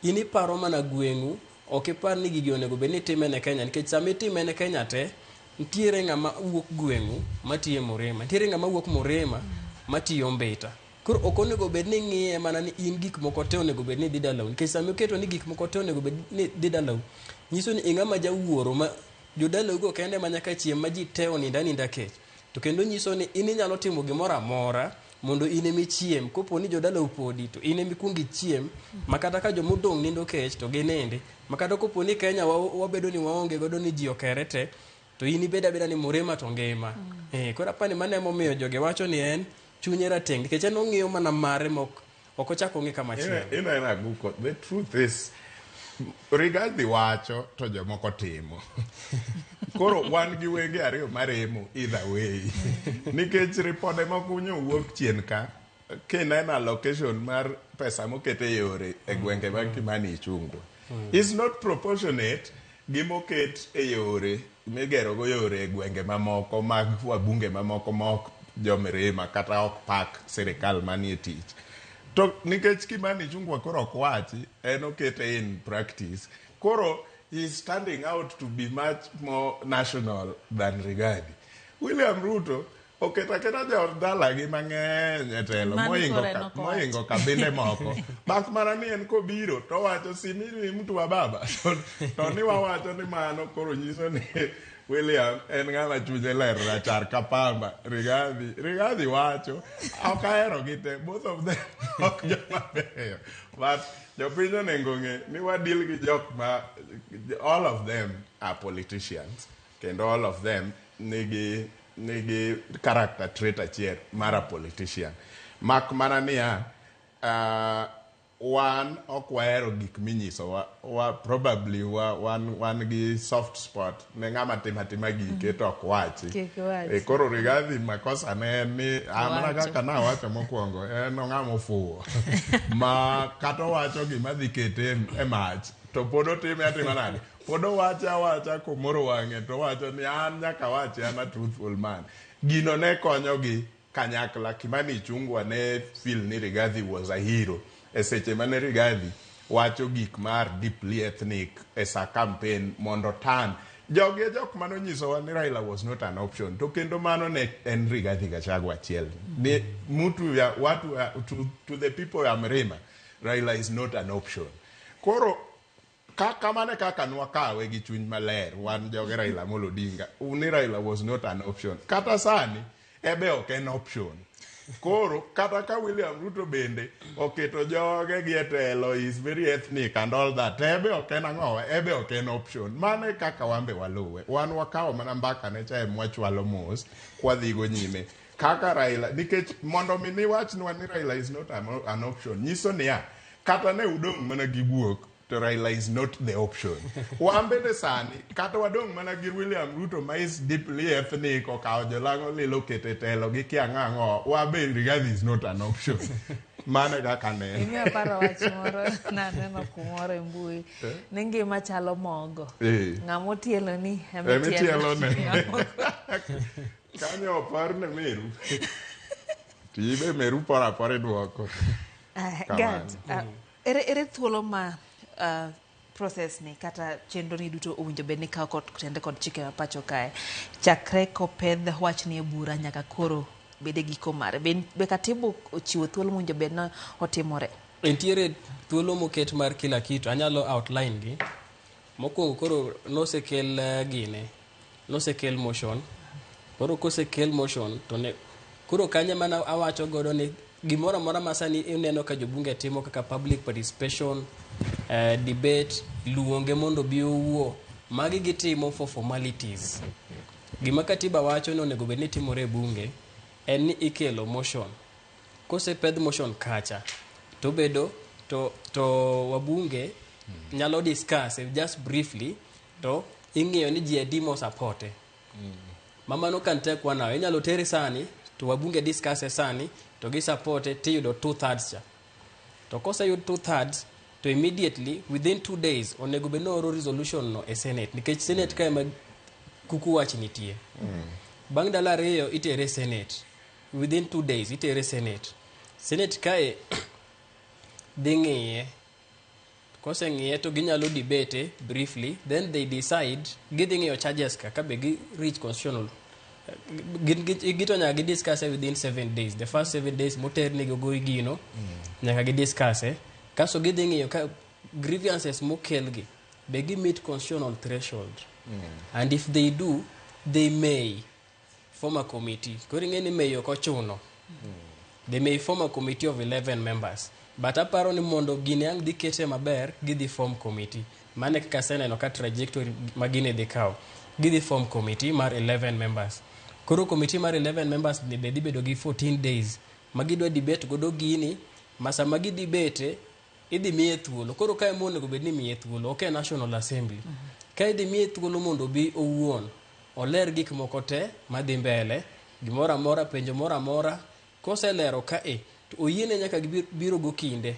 in iparo mana gweng'u, ok ipar ni gigi onego bed ni itime ne Kenya nikech sama itime ne Kenya te, nitiere ng'ama wuok gweng'u matiyo Murima, nitiere ng'ama wuok Murima matiyo Mbita. Koro ok onego bed ni ng'iye mana ni in gik moko te onego bed ni dhi dalau nikech sama iketo ni gik moko te onego bed ni dhi dalau, nyiso ni ing'ama jawuoro ma jodalau go kende ma nyaka chiem ma ji te oninda aninda kech. To kendo nyiso ni in inyalo timo gimoro amora mondo in ema ichiem. Kopo ni jodalau podi to in ema ikuong ichiem ma kata ka jomodong' nindo kech to ginindi. Ma kata kopo ni Kenya wabedo ni waonge godo ni ji okere te to in ibed abeda ni Murima to ngima. Koro apani mano emomiyo jogi wacho ni en chunye rateng' nikech en ong'iyo mana mare mok ok ochako ong'i kama chielo.
Ineno Aguko, the truth is Rigathi wacho to jomoko timo. Koro wan gi wenge ariyo maremo either way. Nikech ripode moko nyo wuok chien ka kineno allocation mar pesa mokete yore e gwenge mag Kimani Ichung'wa is not proportionate gi moket e yore migero go yore e gwenge mamoko mag wabunge mamoko ma ok jomirima kata ok pak sirikal manie tich. To nikech Kimani Ichung'wa koro ok wachi, en okete in practice. Koro he is standing out to be much more national than Rigathi. William Ruto oketo aketa jodalagi mang'eny e telo mohingo kabinde moko. Mak mana ni en kobiro to wacho si mimi mtu wa baba. To ni wawacho ni mano koro nyiso ni William en ng'ama chunye ler rachar ka pamba. Rigathi, Rigathi wacho ok ahero gi te, both of them ok joma beyo. But jopiny onego ng'e ni wa deal gi jok ma all of them are politicians kendo all of them nigi character trait achiel mar a politician. Mak mana niya, wan ok wahero gik minyisowa wa, probably wa, wan gi soft spot ne ng'ama timo atima gike to ok wachi.
Kik wachi.
E, koro Rigathi makosa ne en ni mana
Owacho.
kaka nawacho mokwongo, en ng'ama ofuwo ma kata owacho gima dhi kete e mach to pod otime atima nade, pod owacho awacha komoro wang'e to owacho ni an nyaka wachi, an a truthful man. Gino ne konyogi kanyakla. Kimani Ichung'wa ne feel ni Rigathi was a hero e seche mane Rigathi wacho gik mar deeply ethnic e sa campaign mondo tan jogi e jok manonyisowa ni Raila was not an option, to kendo mano ne en Rigathi Gachagua achiel ni mutu ya watu ya, to the people ya Mrima, Raila is not an option. Koro kamano e kaka nwakawe gi chuny maler wan joge Raila Amolo Odinga ni Raila was not an option, kata sani ebe ok en option. Koro kata ka William Ruto bende oketo joge gi e telo, is very ethnic and all that, ebe ok en ang'owa, ebe ok en option. Mano e kaka wan be waluwe. Wan wakawo mana mbaka ne cha emwachwalo mos kwadhigo nyime kaka Raila, nikech mondo mi niwachnwa ni Raila is not an option nyiso niya kata ne udong' mana gi guok to Raila is not the option. Wan bende sani kata wadong' mana gi William Ruto ma is deeply ethnic, okawo jolang'o lilo kete telo gi kia ang'o ang'o, wa be Rigathi is not an option. Mano e kaka neno.
Imiyo paro wach moro naneno kumoro e mbui ni ngima chalo mogo. Ng'ama otielo ni ema
Ema itielo ne. Kanyo opar ne meru. Tibe meru pora apora iduoko. Kamano.
Gad, ere thuolo ma process ni kata chenro ni duto owinjo bed ni kawo kod tende kod chike ma pacho kae chakre kopedh wachni e bura nyaka koro bede giko mare, be katiba ochiwo thuolo mowinjo bed ni otimore?
Nitiere thuolo moket mar kila kitu, anyalo outline gi. Mokwongo koro nosekel gine, nosekel motion. Koro kosekel motion to ne koro kanye mana awacho godo ni gimoro amora ma sani ineno ka jobunge timo kaka public participation, debate, luonge mondo obi owuo, magi gitimo for formalities. Gima katiba wacho ni onego bed ni timore e bunge en ni ikelo motion. Kosepedh motion kacha to bedo to wabunge nyalo discuss just briefly to ing'iyo ni ji adi mosapote. Ma mano can take one hour. Inyalo tere sani to wabunge discuss e sani to gisapote tiyudo 2/3 cha. To koseyud 2/3 to immediately within 2 days onego bed ni oro resolution no e Senate, nikech Senate ka ema kuku wach nitie. Bang' ndalo 2 itere e Senate. Within 2 days itere Senate. Senate kae dhi ng'iye. Koseng'iye to ginyalo debate briefly, then they decide. Gidhi ng'iyo charges ka be gi reach constitutional gin to nyaka gidiscuss within 7 days. The first 7 days moternegi goyi gino nyaka gidiscuss, kasto gidhi ng'iyo ka grievances mokelgi be gi meet constitutional threshold, and if they do, they may form a committee. Koro ing'e ni may ok ochuno. They may form a committee of 11 members, but aparo ni mondo gini ang' dhi kete maber, gidhi form committee. Mano e kaka aseneno ka trajectory ma gini dhi kawo. Gidhi form committee mar 11 members. Koro committee mar 11 members ni be dhi bedo gi 14 days ma gidwa debate godo gini, ma sama gi debate idhi miye thuolo. Koro kae monego bed ni imiye thuolo ok e National Assembly ka idhi miye thuolo mondo obi owuon oler gik moko te madhi mbele, gimoro amora, penjo moro amora. Koselero kae to oyiene nyaka biro go kinde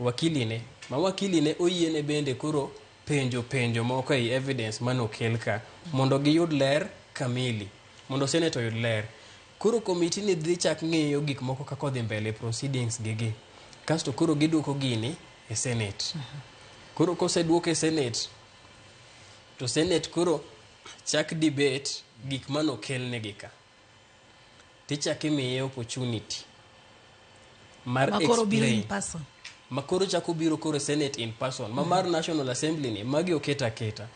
wakiline ma wakiline oyiene bende koro penjo penjo moko ei evidence manokel ka mondo giyud ler kamili, mondo Senate oyud ler. Koro komiti ni dhi chak ng'iyo gik moko kaka odhi mbele, proceedings gi kasto koro giduoko gini e Senate. Koro koseduok e Senate to Senate koro chak debate gik manokelnegi ka tichak imiye opportunity mar
Ma koro biro in
explain
person.
Makoro chako biro koro Senate in person. Ma mar National Assembly ni magi oket aketa.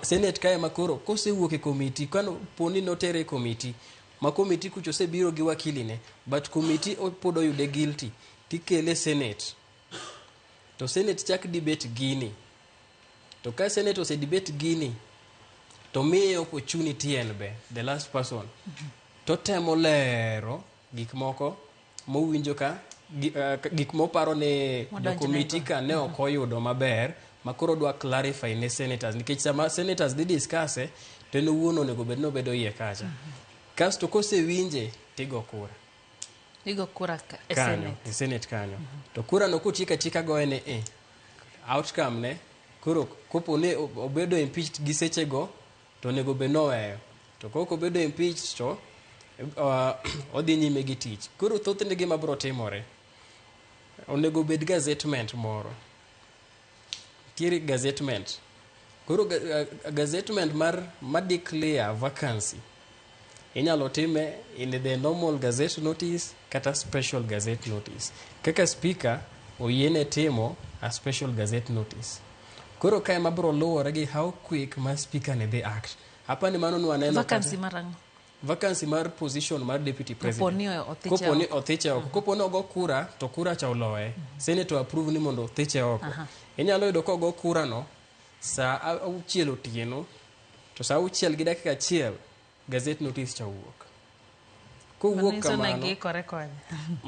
Senate kae makoro kosewuok e committee, kano poni notere e committee, ma committee kucho osebiro gi wakili ne, but committee pod oyude guilty, tikele Senate. To Senate chak debate gini. To ka Senate ose debate gini, to miye opportunity en be, the last person. To temo lero gik moko mowinjo ka gik moparo ni
Modonjnego.
jo committee ka ne ok oyudo maber, ma koro dwa clarify ne senators, nikech sama senators dhi discuss to en owuon onego bed ni obedo iye kacha. Kasto kosewinje tigo kura
Igo kura e
kanyo
Senate.
E Senate kanyo. To kura no kotiek atieka goye ne e outcome ne koro kopo ni obedo impeached gi sechego to onego bed noweyo, to kok obedo impeached to odhi nyime gi tich. Koro thothne gima biro timore, onego bed gazettement moro, nitiere gazettement. Koro gazettement mar ma declare vacancy inyalo time in the normal gazette notice kata special gazette notice, kaka speaker oyiene timo a special gazette notice. Koro kae mabiro luwore gi how quick ma speaker ne dhi act. Apani mano nwaneno
Vacancy mar ang'o?
Vacancy mar position mar deputy president.
Kopo ni othiche
Kopo ni
oko.
othiche oko. Kopo ni ogo kura to kura cha oloye, Senate o approve ni mondo othiche oko. Inyalo yudo kogo kura no saa 6 otieno to saa 6:01 gazette notice cha wuok. Kowuok
Mano nyiso ni
kamano,
giikore kode.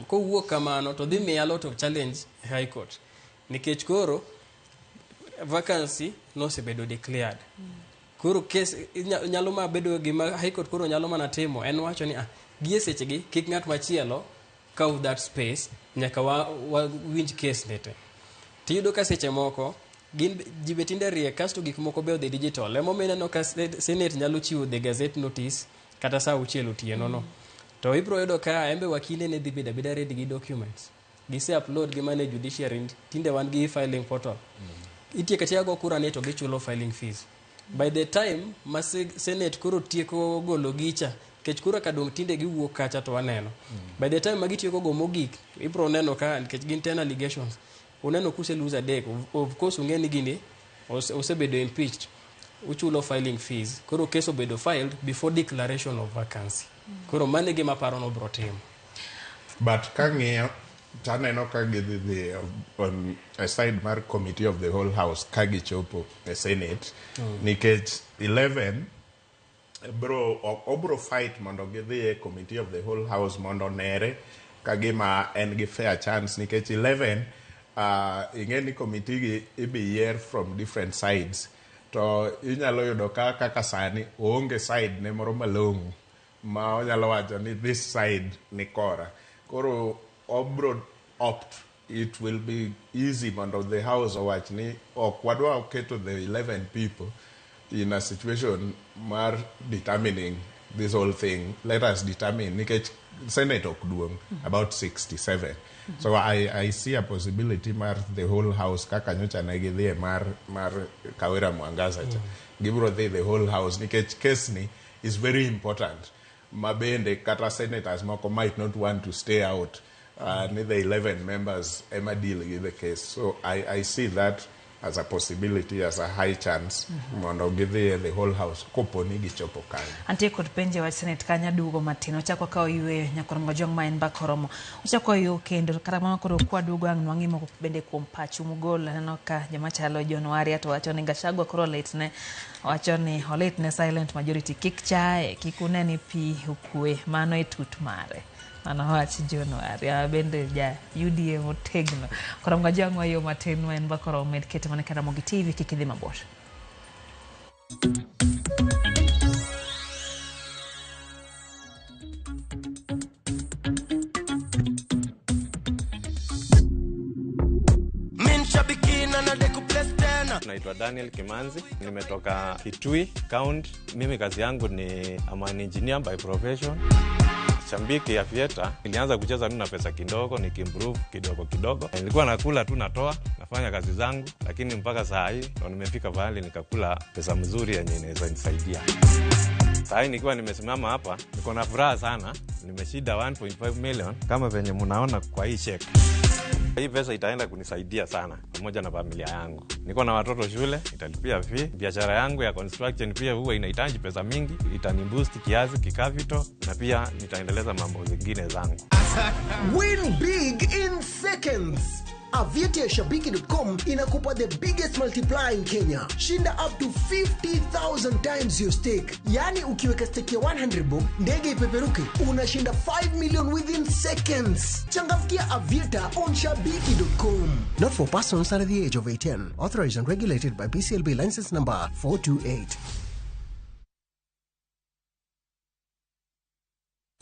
Kowuok kamano to dhi miya lot of challenge e High Court, nikech koro vacancy nosebedo declared. Koro case nyalo ma bedo gima High Court koro nyalo mana timo en wacho ni gie sechegi kik ng'at machielo kaw that space nyaka wa winj case ne te. Tiyudo ka seche moko gin ji be tinde riek, kasto gik moko be odhi digital. Emomiyo ineno ka Senate nyalo chiwo the gazette notice kata saa 6 otieno no. To ibiro yudo ka embe wakinde ne dhi bedo abeda ready gi documents. Gise upload gi mane judiciary, tinde wan gi e-filing portal. Itieko atieka go kura ni to gichulo filing fees. By the time ma Senate koro tieko golo gicha, nikech kura kadong' tinde giwuok kacha to waneno. By the time ma gitieko go mogik, ibiro neno ka nikech gin 10 allegations. Uneno kuse lose adek, of course ung'e ni gini osebedo impeached. Uchulo filing fees. Koro case obedo filed before declaration of vacancy. Koro mano e gima aparo ni obiro timo.
But kang'iyo to aneno ka gidhi dhi on a side mar committee of the whole house ka gichopo e Senate, nikech 11 bro obro fight mondo gidhi e committee of the whole house mondo onere ka gima en gi fair chance, nikech 11 ing'e ni committee gi ibi yier from different sides, to inyalo yudo ka kaka sani oonge side ne moro malong'o ma onyalo wacho ni this side ni kora. Koro obro opt, it will be easy mondo the house owach ni ok wadwa keto the 11 people in a situation mar determining this whole thing. Let us determine, nikech Senate ok duong', about 67. So I see a possibility mar the whole house kaka nyocha ne gidhie mar Kawira Mwangaza cha. Gibiro dhi the whole house nikech case ni is very important, ma bende kata senators moko might not want to stay out, ni the 11 members ema deal gi the case. So I see that as a possibility, as a high chance, mondo gidhi e the whole house kopo ni gichopo kanyo.
Antie kod penjo e wach Senate kanyo aduogo matin. Ochako wakawo yweyo nyakwar Mojong ma en mbaka oromo. Ochako wayueyo kendo kata kamano koro kwaduogo ang' nwang'i moko bende kuom pachu mugol. Aneno ka joma chalo John Waria to wacho ni Gachagua koro litne. Wacho ni olitne silent majority kik chaye, kik une ni pi okwe. Mano e tut mare. Mano wach John Waria bende ja UDA motegno. Koro Mojong wayo matin ma en mbaka oromo med kete mana e Ramogi TV kik idhi mabor.
Min shabiki na nadeku place tena.
Naitwa Daniel Kimanzi, nimetoka Kitui County. Mimi kazi yangu ni I'm an engineer by profession. Shabiki ya Aviator, nilianza kucheza tu na pesa kidogo, nikiimprove kidogo kidogo. Nilikuwa nakula tu natoa, nafanya kazi zangu, lakini mpaka saa hii ndo nimefika pahali nikakula pesa mzuri yenye inaweza nisaidia. Saa hii nikiwa nimesimama hapa, niko na furaha sana. Nimeshinda 1.5 million kama venye mnaona kwa hii check. Hii pesa itaenda kunisaidia sana pamoja na familia yangu. Niko na watoto shule, italipia fee. Biashara yangu ya construction pia huwa inahitaji pesa mingi, itaniboost kiasi kikapital na pia nitaendeleza mambo zingine zangu.
Win big in seconds. Aviator ya Shabiki.com inakupa the biggest multiplier in Kenya. Shinda up to 50,000 times your stake. Yani ukiweka stake ya 100 bob, ndege ipeperuke, unashinda 5 million within seconds. Changamkia Aviator on Shabiki.com. Not for persons under the age of 18. Authorized and regulated by BCLB license number 428.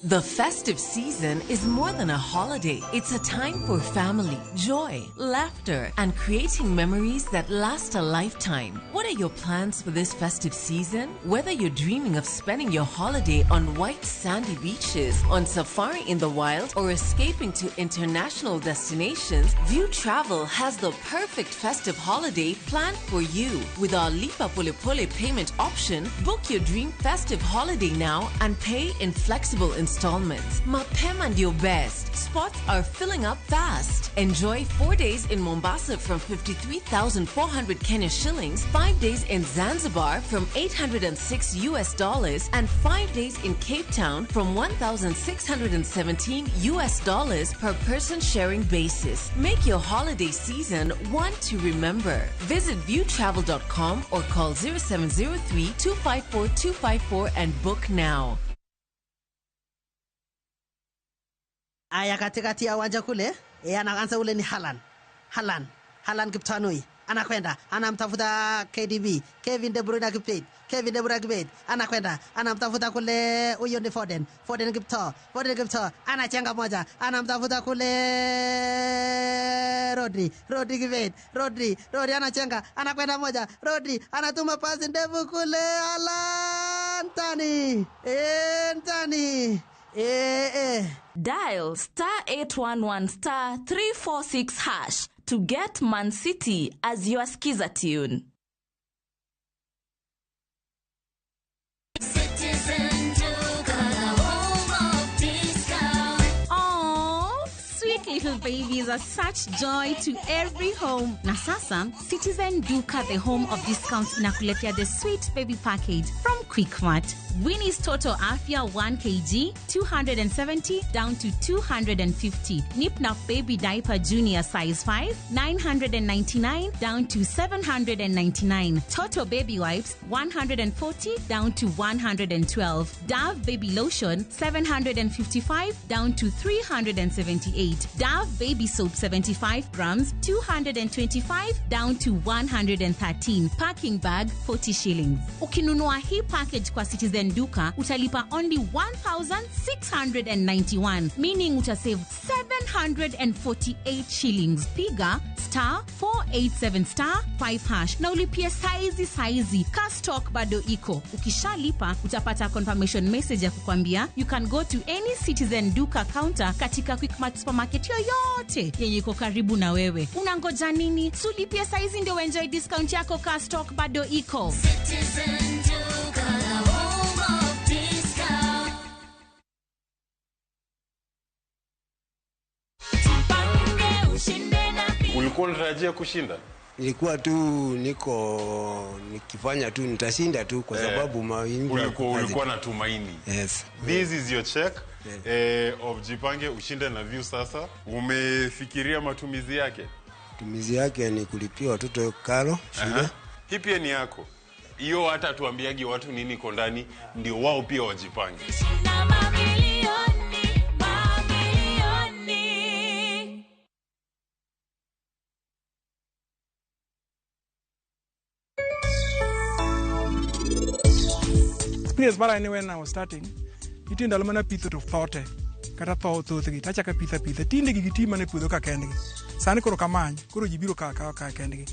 The festive season is more than a holiday. It's a time for family, joy, laughter, and creating memories that last a lifetime. What are your plans for this festive season? Whether you're dreaming of spending your holiday on white sandy beaches, on safari in the wild, or escaping to international destinations, View Travel has the perfect festive holiday planned for you. With our Lipa Pole Pole payment option, book your dream festive holiday now and pay in flexible installments. Mapema ndio best. Spots are filling up fast. Enjoy 4 days in Mombasa from 53,400 Kenya shillings, 5 days in Zanzibar from $806 US, and 5 days in Cape Town from $1,617 US per person sharing basis. Make your holiday season one to remember. Visit viewtravel.com or call 0703 254 254 and book now.
Aya, katikati ya uwanja kule anaanza ule ni Haaland. Haaland Kiptanui anakwenda anamtafuta KDB, Kevin De Bruyne Kipet, Kevin De Bruyne Kipet anakwenda anamtafuta kule, huyo ni Foden, Foden Kipto, Foden Kipto anachenga moja, anamtafuta kule Rodri, Rodri Kipet, Rodri, Rodri anachenga, anakwenda moja, Rodri anatuma pasi ndefu kule Haaland, Tani, Tani.
Dial star 811 star 346 hash to get Man City as your skiza tune.
Citizen Duka, the home of discount.
Aww, sweet little babies are such joy to every home. Na sasa, Citizen Duka, the home of discounts, inakuletea the sweet baby package from Quickmart. Winnie's Total Afya 1 kg, 270 down to 250. Nip Nap Baby Diaper Junior size 5, 999 down to 799. Toto Baby Wipes, 140 down to 112. Dove Baby Lotion, 755 down to 378. Dove Baby Soap 75 grams, 225 down to 113. Packing bag, 40 shillings. Ukinunua hii package kwa Citizen Duka, utalipa only 1,691, meaning utasave 748 shillings. Piga star 487 star 5 hash na ulipie saizi saizi. Ka stock bado iko. Ukishalipa utapata confirmation message ya kukwambia you can go to any Citizen Duka counter katika Quickmart supermarket yoyote yenye iko karibu na wewe. Unangoja nini? Sulipie saizi ndio enjoy discount yako. Ka stock bado iko.
Citizen Duka, the home of discount.
Ulikuwa unatarajia kushinda?
Nilikuwa tu niko nikifanya tu nitashinda tu kwa sababu mawingu.
Ulikuwa na tumaini.
Yes.
This is your check of Jipange Ushinde na View sasa. Umefikiria matumizi yake?
Matumizi yake ni kulipia watoto karo shule.
Hii pia ni yako. Hiyo hata tuambiagi watu nini iko ndani ndio wao pia wajipange.
Mamilioni, mamilioni.
Experience mara ni when I was starting, nitie ndalo mana pitho to thote kata tho thothgi tachako pitho apitha tinde gigi ti mana e puodho ka kendgi. Sani koro kamany koro ji biro kawo akawa ka kendgi.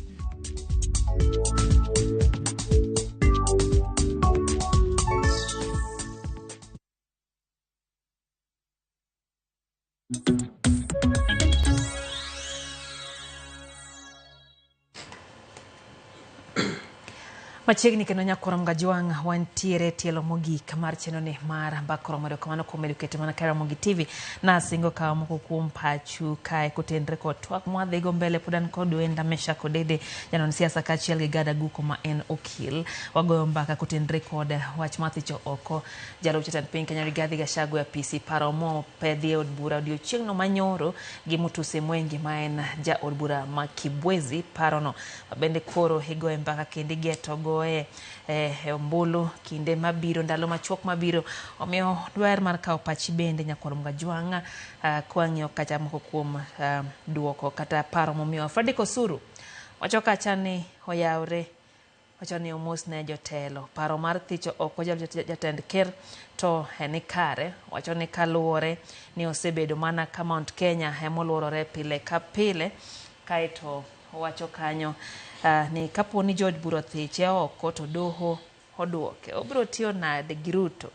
Machiegni kendo nyakwar Mgajwang' wantiere tielo mogik mar chenro ni mar Mbaka Oromo. Erokamano kuom medo keto mana ka Ramogi TV. Nasingo kawo moko kuom pachu kae kotenre kod twak mwadhigo mbele pod an kod wenda Meshack Odede, janon siasa kaachiel gi Gada Guko ma en okil. Wagoyo mbaka kotenre kod wach mar thicho oko jalup jatend piny Kenya Rigathi Gachagua e apisi paro mopedhi e od bura odiochieng'no manyoro gi Mutuse Mwengi ma en ja od bura ma Kibwezi. Parono bende koro igoye mbaka kendo igeto goye e ombulu kinde mabiro, ndalo machuok mabiro. Omiyo dwaher mar kawo pachi bende nyakwar Mgajwang' kwang'iyo kacha moko kuom duoko kata paro momiyo Fredrick Osuru wacho kacha ni oyawre, wacho ni omos ne jotelo paro mar thicho oko jatend ker to ni kare. Wacho ni kaluwore ni osebedo mana ka Mount Kenya emoluorore pile ka pile. Kaeto owacho kanyo ni kapo ni jood bura othiche oko to doho oduoke, obiro tiyo nade gi Ruto?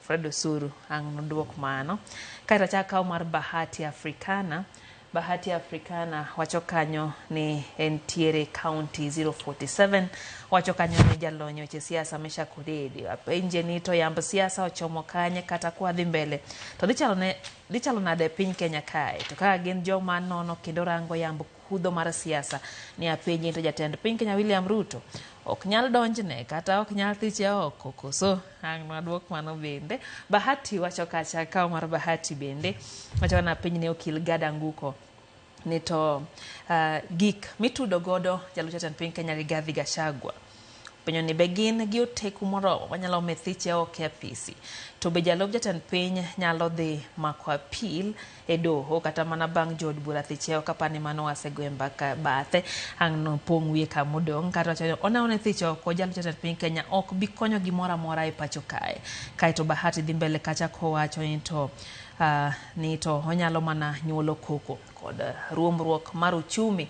Fred Osuru ang' noduok mano. Kaeto achak kawo mar Bahati Africana. Bahati Africana wacho kanyo ni entiere county 047. Wacho kanyo ni jalony weche siasa Meshack Odede apenje ni to yamb siasa ochomo kanye kata kwa dhi mbele to dhi chalo nade e piny Kenya kae, to kaka gin joma nono kendo rango yamb kudho mar siasa ni apenje to jatend piny Kenya William Ruto ok nyal donjne kata ok nyal thiche oko koso ang' noduok mano bende. Bahati wacho kacha kawo mar Bahati bende wacho na piny ne okil Gada Nguko ni to gik mitudo godo jalup jatend piny Kenya Rigathi Gachagua penjo ni be gin gi oteku moromo manyalo miyo thiche oko e apisi, to be jalup jatend piny nyalo dhi mako apil e doho kata mana bang' jood bura thiche oko. Apani mano wasegoye mbaka bathe ang' nopong' wiye kamodong'. Kata wacho ni oneno ni thicho oko jalup jatend piny Kenya ok bi konyo gimoro amora e pacho kae. Kaeto Bahati dhi mbele kacha kowacho ni to onyalo mana nyuolo koko kod ruombruok mar uchumi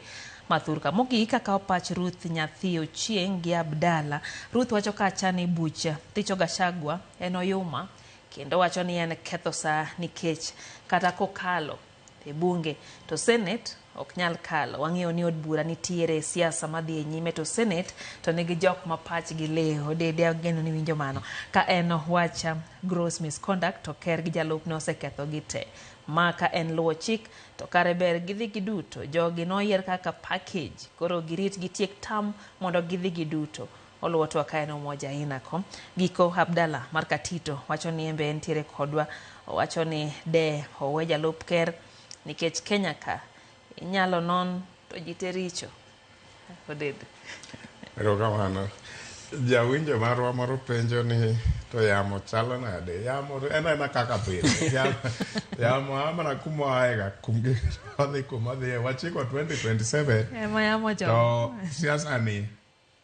mathurka. Mogik akawo pach Ruth Nyathi Ochieng' gi Abdala. Ruth wacho kacha ni buch thicho Gachagua en oyuma kendo wacho ni en ketho saa nikech kata kokalo e bunge to Senate ok nyal kalo. Wang'eyo ni od bura nitiere siasa madhi e nyime to Senate to nigi jok ma pachgi lew. Odede ageno ni winjo mano. Ka en wach gross misconduct to ker gi jalupne oseketho gi te. Ma ka en luwo chik to kare ber gidhi giduto. Jogi noyier kaka package, koro girit gitiek tam mondo gidhi giduto. Oluwo twak ka en Umoja Inako. Giko Abdalla mar Katito wacho ni embe entiere kodwa. Owacho ni de owe jalup ker nikech Kenya ka inyalo non to ji te richo. Odede.
Erokamano. Jawinjo marwa moro penjo ni to yamo chalo nade? Yamo en aena kaka pile. Yamo a mana kuma oae ga odhi kuma odhiye. Wachiko 2027.
Ema yamo chomo.
To siasa ni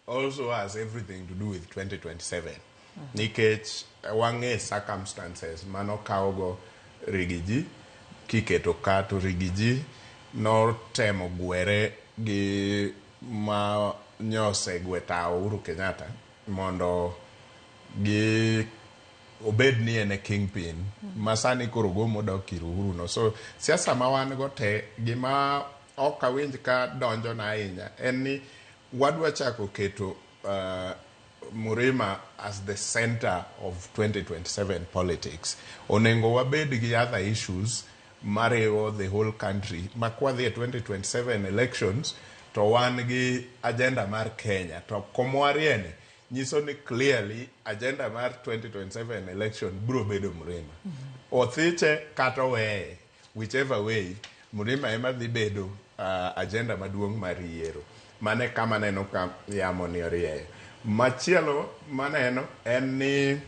also has everything to do with 2027. Nikech wang'e circumstances manokawogo Rigiji kiketo ka to Rigiji notemo gwere gi ma nyosegwe tawo Uhuru Kenyatta mondo gi obed ni en e kingpin ma sani koro gomo dok ir Uhuru no. So siasa ma wan go te gima ok awinj ka donjona ahinya en ni wadwa chako keto Murima as the center of 2027 politics. Onego wabed gi other issues mariwo the whole country ma kwadhi e 2027 elections to wan gi agenda mar Kenya to komwarie nyiso ni clearly agenda mar 2027 election biro bedo Murima. Othiche kata oweye, whichever way, Murima ema dhi bedo agenda maduong' mar yiero. Mane kama neno ka yamo ni orieyo. Machielo maneno en ni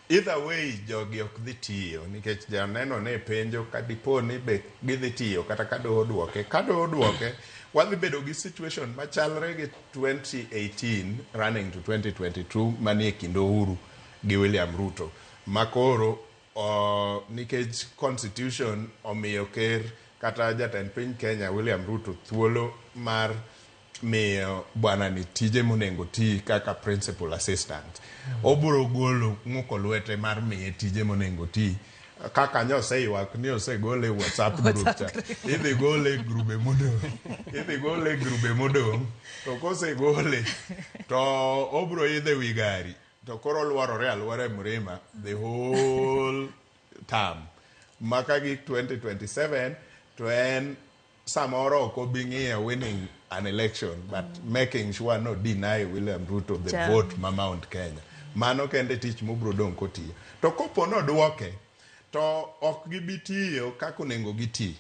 either way jogi ok dhi tiyo nikech janeno ne penjo ka dipo ni be gidhi tiyo kata ka doho duoke. Ka doho duoke, wadhi bedo gi situation machalre gi 2018 running to 2022 manie kind Uhuru gi William Ruto. Makoro nikech constitution omiyo ker kata jatend piny Kenya William Ruto thuolo mar miyo bwana ni tije monego ti kaka principal assistant. Obiro golo ng'uko lwete mar miye tije monego ti. Kaka nyo oseywak ni osegole e WhatsApp group cha. Idhi gole e grube modong'. Idhi gole e grube modong'. To kosegole to obro idho ewi gari. To koro oluorore aluora e mlima the whole term. Ma ka gik 2027 to en samoro ok obi ng'iyo winning an election but making sure no deny William Ruto the
Cham.
vote ma Mount Kenya. Mano kende tich mobro dong' kotiyo. To kopo nodwoke to ok gibi tiyo kaka onego giti.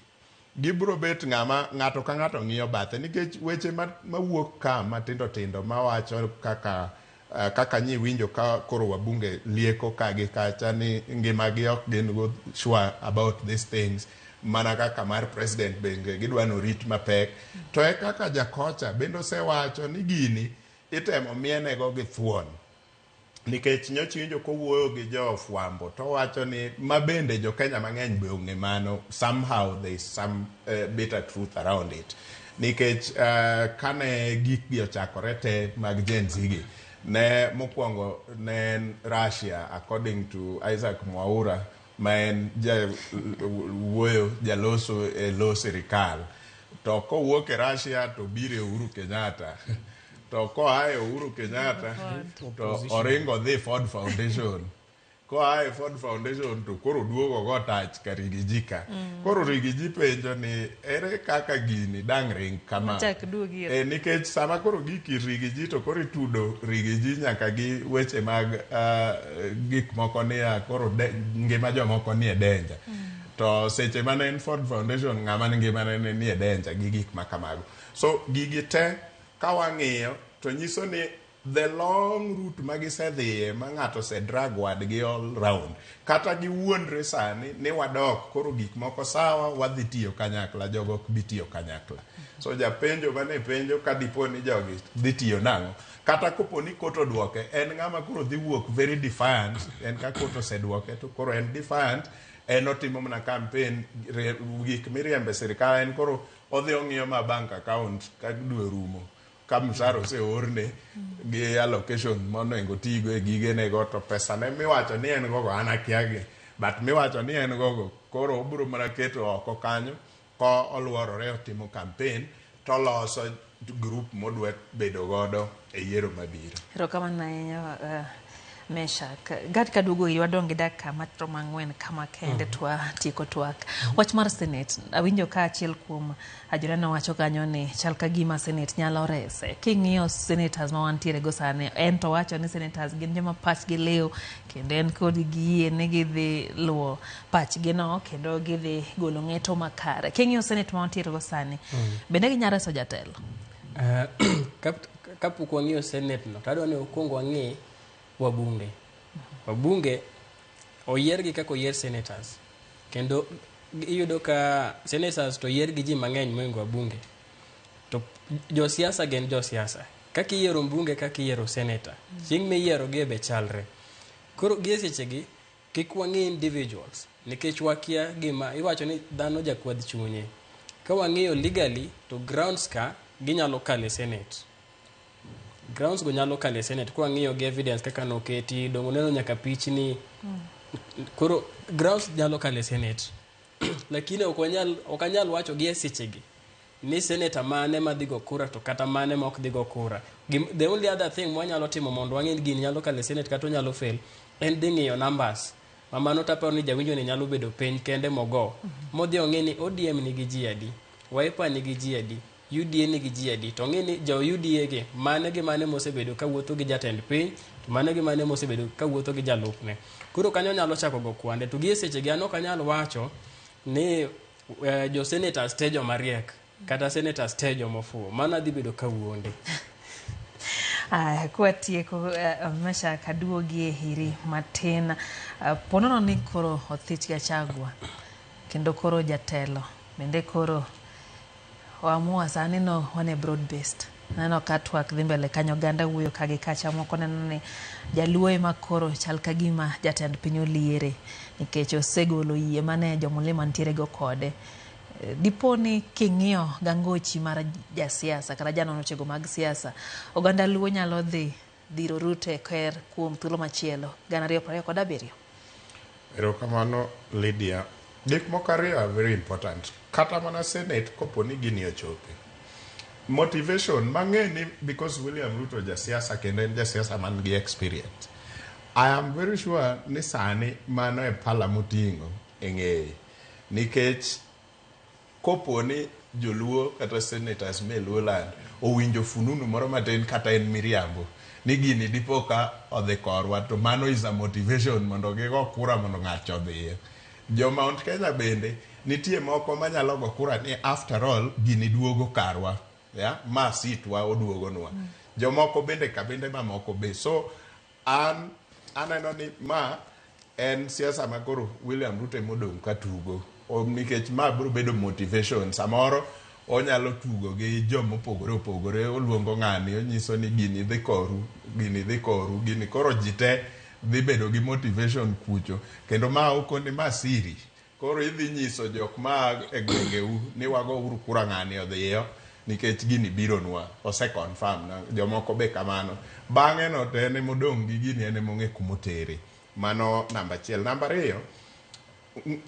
Gibro bet ng'ama ng'ato ka ng'ato ng'iyo bathe nikech weche mawuok ka matindo tindo mawacho kaka kaka nyiwinjo ka koro wabunge lieko ka gi kacha ni ngimagi ok gin go sure about these things mana kaka mar president bende gidwa norit mapek to e kaka jakocha bende osewacho ni gini itemo mienego gi thuon nikech nyocha iwinjo kowuoyo gi jofwambo towacho ni ma bende jo Kenya mang'eny be ong'e mano somehow there is some bitter truth around it nikech kane gikgi ochakore te mag Gen Z gi ne mokwongo ne en Russia according to Isaac Mwaura ma en ja wuoyo jaloso e lo sirikal to kowuok e Russia to biro e Uhuru Kenyatta to koa e Uhuru Kenyatta to oringo dhi Ford Foundation koa e Ford Foundation to koro duogo go tach ka Rigiji ka koro Rigiji penjo ni ere kaka gini dang' ring kama
Chak duogi
e, nikech sama koro gik ir Rigiji to koro itudo Rigiji nyaka gi weche mag gik moko niya koro ngima jomoko nie danger to seche mane en Ford Foundation ng'ama ni ngimane ne nie danger gi gik ma kamago so gigi te ka wang'iyo to nyiso ni the long route ma gisedhiye ma ng'ato osedrag wadgi all round kata giwuondre sani ni wadok koro gik moko sawa wadhi tiyo kanyakla jogo ok bi tiyo kanyakla so japenjo mane penjo ka dipo ni jogi dhi tiyo nang'o kata kopo ni court oduoke en ng'ama koro dhi wuok very defiant en ka court oseduoke to koro en defiant en otimo mana campaign gik miriembe sirikal en koro odhi ong'iyo ma bank account ka dwe rumo ka mshahara oseorne gi allocation monego tigo e gigene go to pesa ne miwacho ni en gogo an akiagi but miwacho ni en gogo koro obiro mana keto oko kanyo ko oluorore otimo campaign toloso group modwa bedo godo e yiero mabiro.
Erokamano ahinya Meshak. Gad kaduogo iri wadong' gi dakika maromo 4 kama kende to watieko twak. Wach mar Senate, awinjo ka achiel kuom joneno wacho kanyo ni chal ka gima Senate nyalo rese. King'iyo senators ma wantiere go sani, en to wacho ni senators gin joma pachgi liw kendo en kod giyie ni gidhi luwo pachgi no kendo gidhi golo ng'eto makare. King'iyo Senate ma wantiere go sani, bende ginyalo reso jatelo?
Kapok wang'iyo Senate no, to adwa ni wakwong wang'i wabunge. Wabunge oyiergi kaka oyier senators. Kendo iyudo ka senators to oyier gi ji mang'eny mohingo wabunge. To josiasa gin josiasa. Kaka iyiero mbunge kaka iyiero senator. Chieng' miyiero gi be chalre. Koro gi e sechegi kik wang'i individuals nikech wakia gima iwacho ni dhano jakwadh chunye. Ka wang'iyo legally to grounds ka ginyalo kalo e senate. Grounds go nyalo kalo e senate ka wang'iyo gi evidence kaka noketi dongo neno nyaka pichni. Koro grounds nyalo kalo e senate. Lakini ok anyal wacho gi e sechegi ni senator mane madhi go kura to kata mane ma ok dhi go kura. The only other thing mwanyalo timo mondo wang'e ni gini nyalo kalo e senate kata onyalo fail en dhi ng'iyo numbers. Ma mano taparo ni jawinjo ni nyalo bedo piny kende mogo. Modhi ong'e ni ODM nigi ji adi, Wiper nigi ji adi, UDA nigi ji adi. To ong'e ni jo UDA gi mane gi mane mosebedo kawuotho gi jatend piny, to mane gi mane mosebedo kawuotho gi jalupne. Koro kanyo nyalo chako go kwande. To gi e sechegi an ok anyal wacho ni jo senators te joma riek kata senators te jomofuwo. Mano adhi bedo kawuonde.
Aya, kwatieko Meshak aduogi e iri matin. Ponono ni koro othich Gachagua kendo koro jatelo bende koro oamua sani no wan e broad based. Aneno ka twak dhi mbele kanyo oganda wuoyo ka gi kacha moko neno ni jaluo ema koro chal ka gima jatend piny oliere nikech osegolo yie mane jomulima nitiere go kode. Dipo ni king'iyo gangochi mar jasiasa kata janon wechego mag siasa, oganda luo nyalo dhi dhiro Ruto e ker kuom thuolo machielo 2027.
Erokamano Lydia. Gik moko ariyo are very important. Kata mana Senate kopo ni gini ochope. Motivation mang'e ni because William Ruto jasiasa kendo en jasiasa man gi experience. I am very sure ni sani mano e pala moting'o e ng'eye. Nikech kopo ni joluo kata senators me Luoland owinjo fununu moro matin kata en miriambo ni gini dipo ka odhi korwa to mano is a motivation mondo gigo kura mondo ng'ato odhiye. Jo Mount Kenya bende nitie moko manyalo go kura ni after all gini duogo karwa ya ma sitwa oduogonwa. Jomoko bende kabinde mamoko be so an aneno ni ma en siasa ma koro William Ruto emodong' ka tugo nikech ma biro bedo motivation samoro onyalo tugo gi jomopogore opogore oluongo ng'ani onyiso ni gini dhi koru gini dhi koru gini koro ji te dhi bedo gi motivation kucho kendo ma okoni ma siri koro idhi nyiso jok ma e gwengeu ni wago uru kura ng'ani odhiyo nikech gini bironwa ose confirm na jomoko be kamano bang'e no to en emodong' gi gini en emong'e kumotere mano namba achiel namba ariyo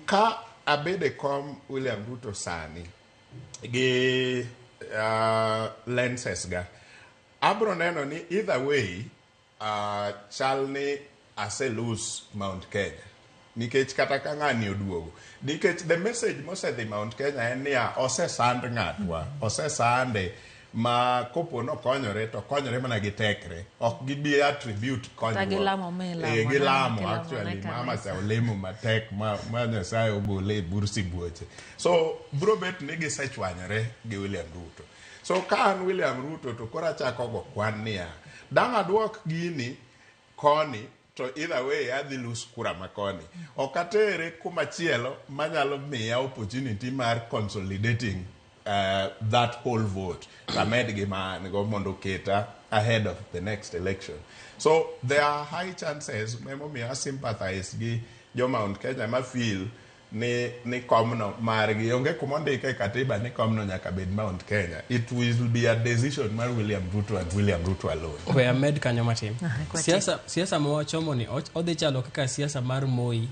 ka abedo e kom William Ruto sani gi lenses ga abro neno ni either way chal ni ase lose Mount Kenya nikech kata ka ng'ani oduogo nikech the message mosedhi Mount Kenya en niya osesand ng'atwa osesande ma kopo nokonyore to konyore mana gi tekre ok gibi attribute konyruok
gilamo milamo,
Eh, gilamo
gilamo
actually
ne
mama
kanisa.
cha olemo matek ma Nyasaye ogole e bur sibuoche so bro bet ni gisechwanyore gi William Ruto so ka an William Ruto to koro achako go kwan niya dang' aduok gini koni to either way adhi lose kura ma koni ok atere kumachielo manyalo miya opportunity mar consolidating that whole vote amed gi ma an go mondo oketa ahead of the next election so there are high chances emomiyo a sympathize gi jo Mount Kenya ma feel ni komno margi onge kumondike e katiba ni komno nyaka bed Mount Kenya it will be a decision mar William Ruto and William Ruto alone
We amed kanyo matin.
kwa
Siasa ma wachomo ni odhi chalo kaka siasa mar Moi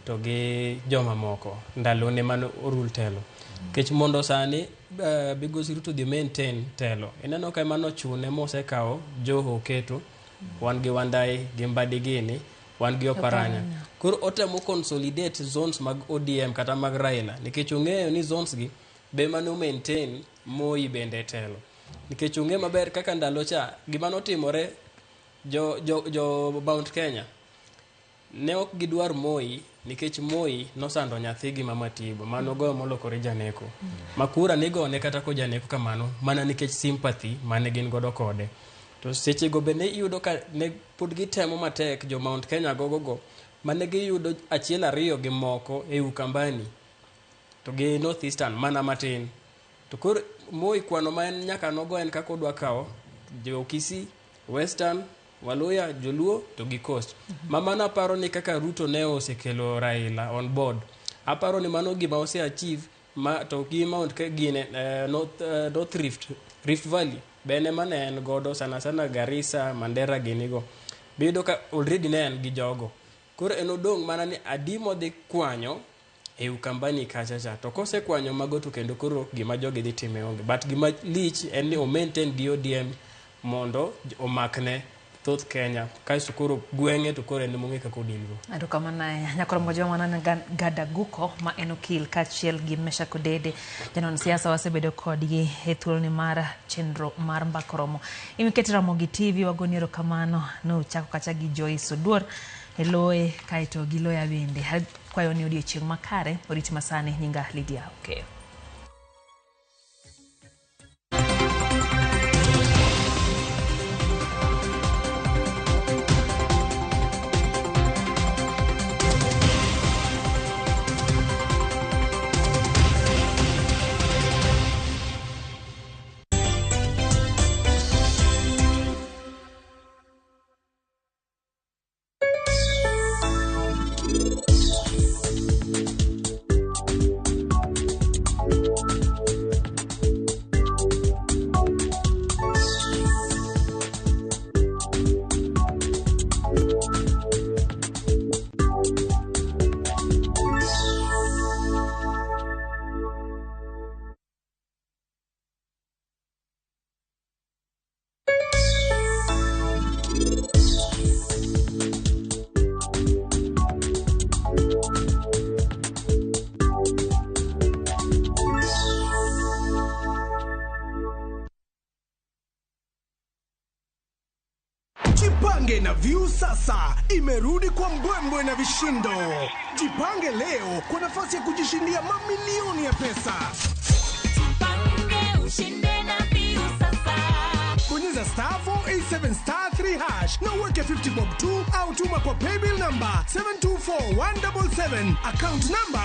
to gi joma moko ndalo ne mane orul telo. Nikech mondo sani Migosi Ruto dhi maintain telo. Ineno ka mano chune mosekawo Joho oketo, wan gi Wandayi gi Mbadi gini, wan gi Oparanya. Koro otemo consolidate zones mag ODM kata mag Raila nikech ong'eyo ni zones gi be mano maintain Moi bende e telo. Nikech ong'e maber kaka ndalo cha gima notimore jo Mount Kenya ne ok gidwar Moi nikech Moi nosando nyathigi ma Matibo manogoyo molokore janeko. Ma kura nigone kata kojaneko kamano mana nikech sympathy mane gin godo kode. To sechego bende iyudo ka ne pod gitemo matek jo Mount Kenya gogogo mane giyudo achiel ariyo gi moko e Ukambani to gi North Eastern mana matin. To koro Moi kwano ma en nyaka nogo en kaka odwa kawo jo Kisii, Western, Waluya, Joluo to gi Coast. Ma mano aparo ni kaka Ruto ne osekelo Raila on board. Aparo ni mano gima ose achieve ma to gi Mount gine North Rift Valley bende mane en godo sana sana Garissa, Mandera ginigo. Biyudo ka already ne en gi jogo. Koro en odong' mana ni adi modhi kwanyo e Ukambani kacha cha. To kosekwanyo mago to kendo koro gima jogi dhi time onge. But gima lich en ni o maintain gi ODM mondo omakne thoth Kenya. Kasto koro gweng'e to koro en emong'e kaka odilgo.
Erokamano ahinya. Nyakoro Mgojo wanana Gadaguko ma en okil kaachiel gi Meshack Odede janon siasa wasebedo kodgi e thuoloni mar chenro mar Mbaka Oromo. Imiketi Ramogi TV wagoni erokamano nuchako kacha gi Joyce Oduor e loye kaeto gi loya bende. Akwayo ni odiochieng' makare orit masani nyinga Lydia Okeyo.
Jipange na Viusasa imerudi kwa mbwembwe na vishindo. Jipange leo kwa nafasi ya kujishindia mamilioni ya pesa.
Ushinde na Viusasa.
Bonyeza star 487 star 3 hash na uweke 50 bob 2 au tuma kwa paybill number 724177 account number.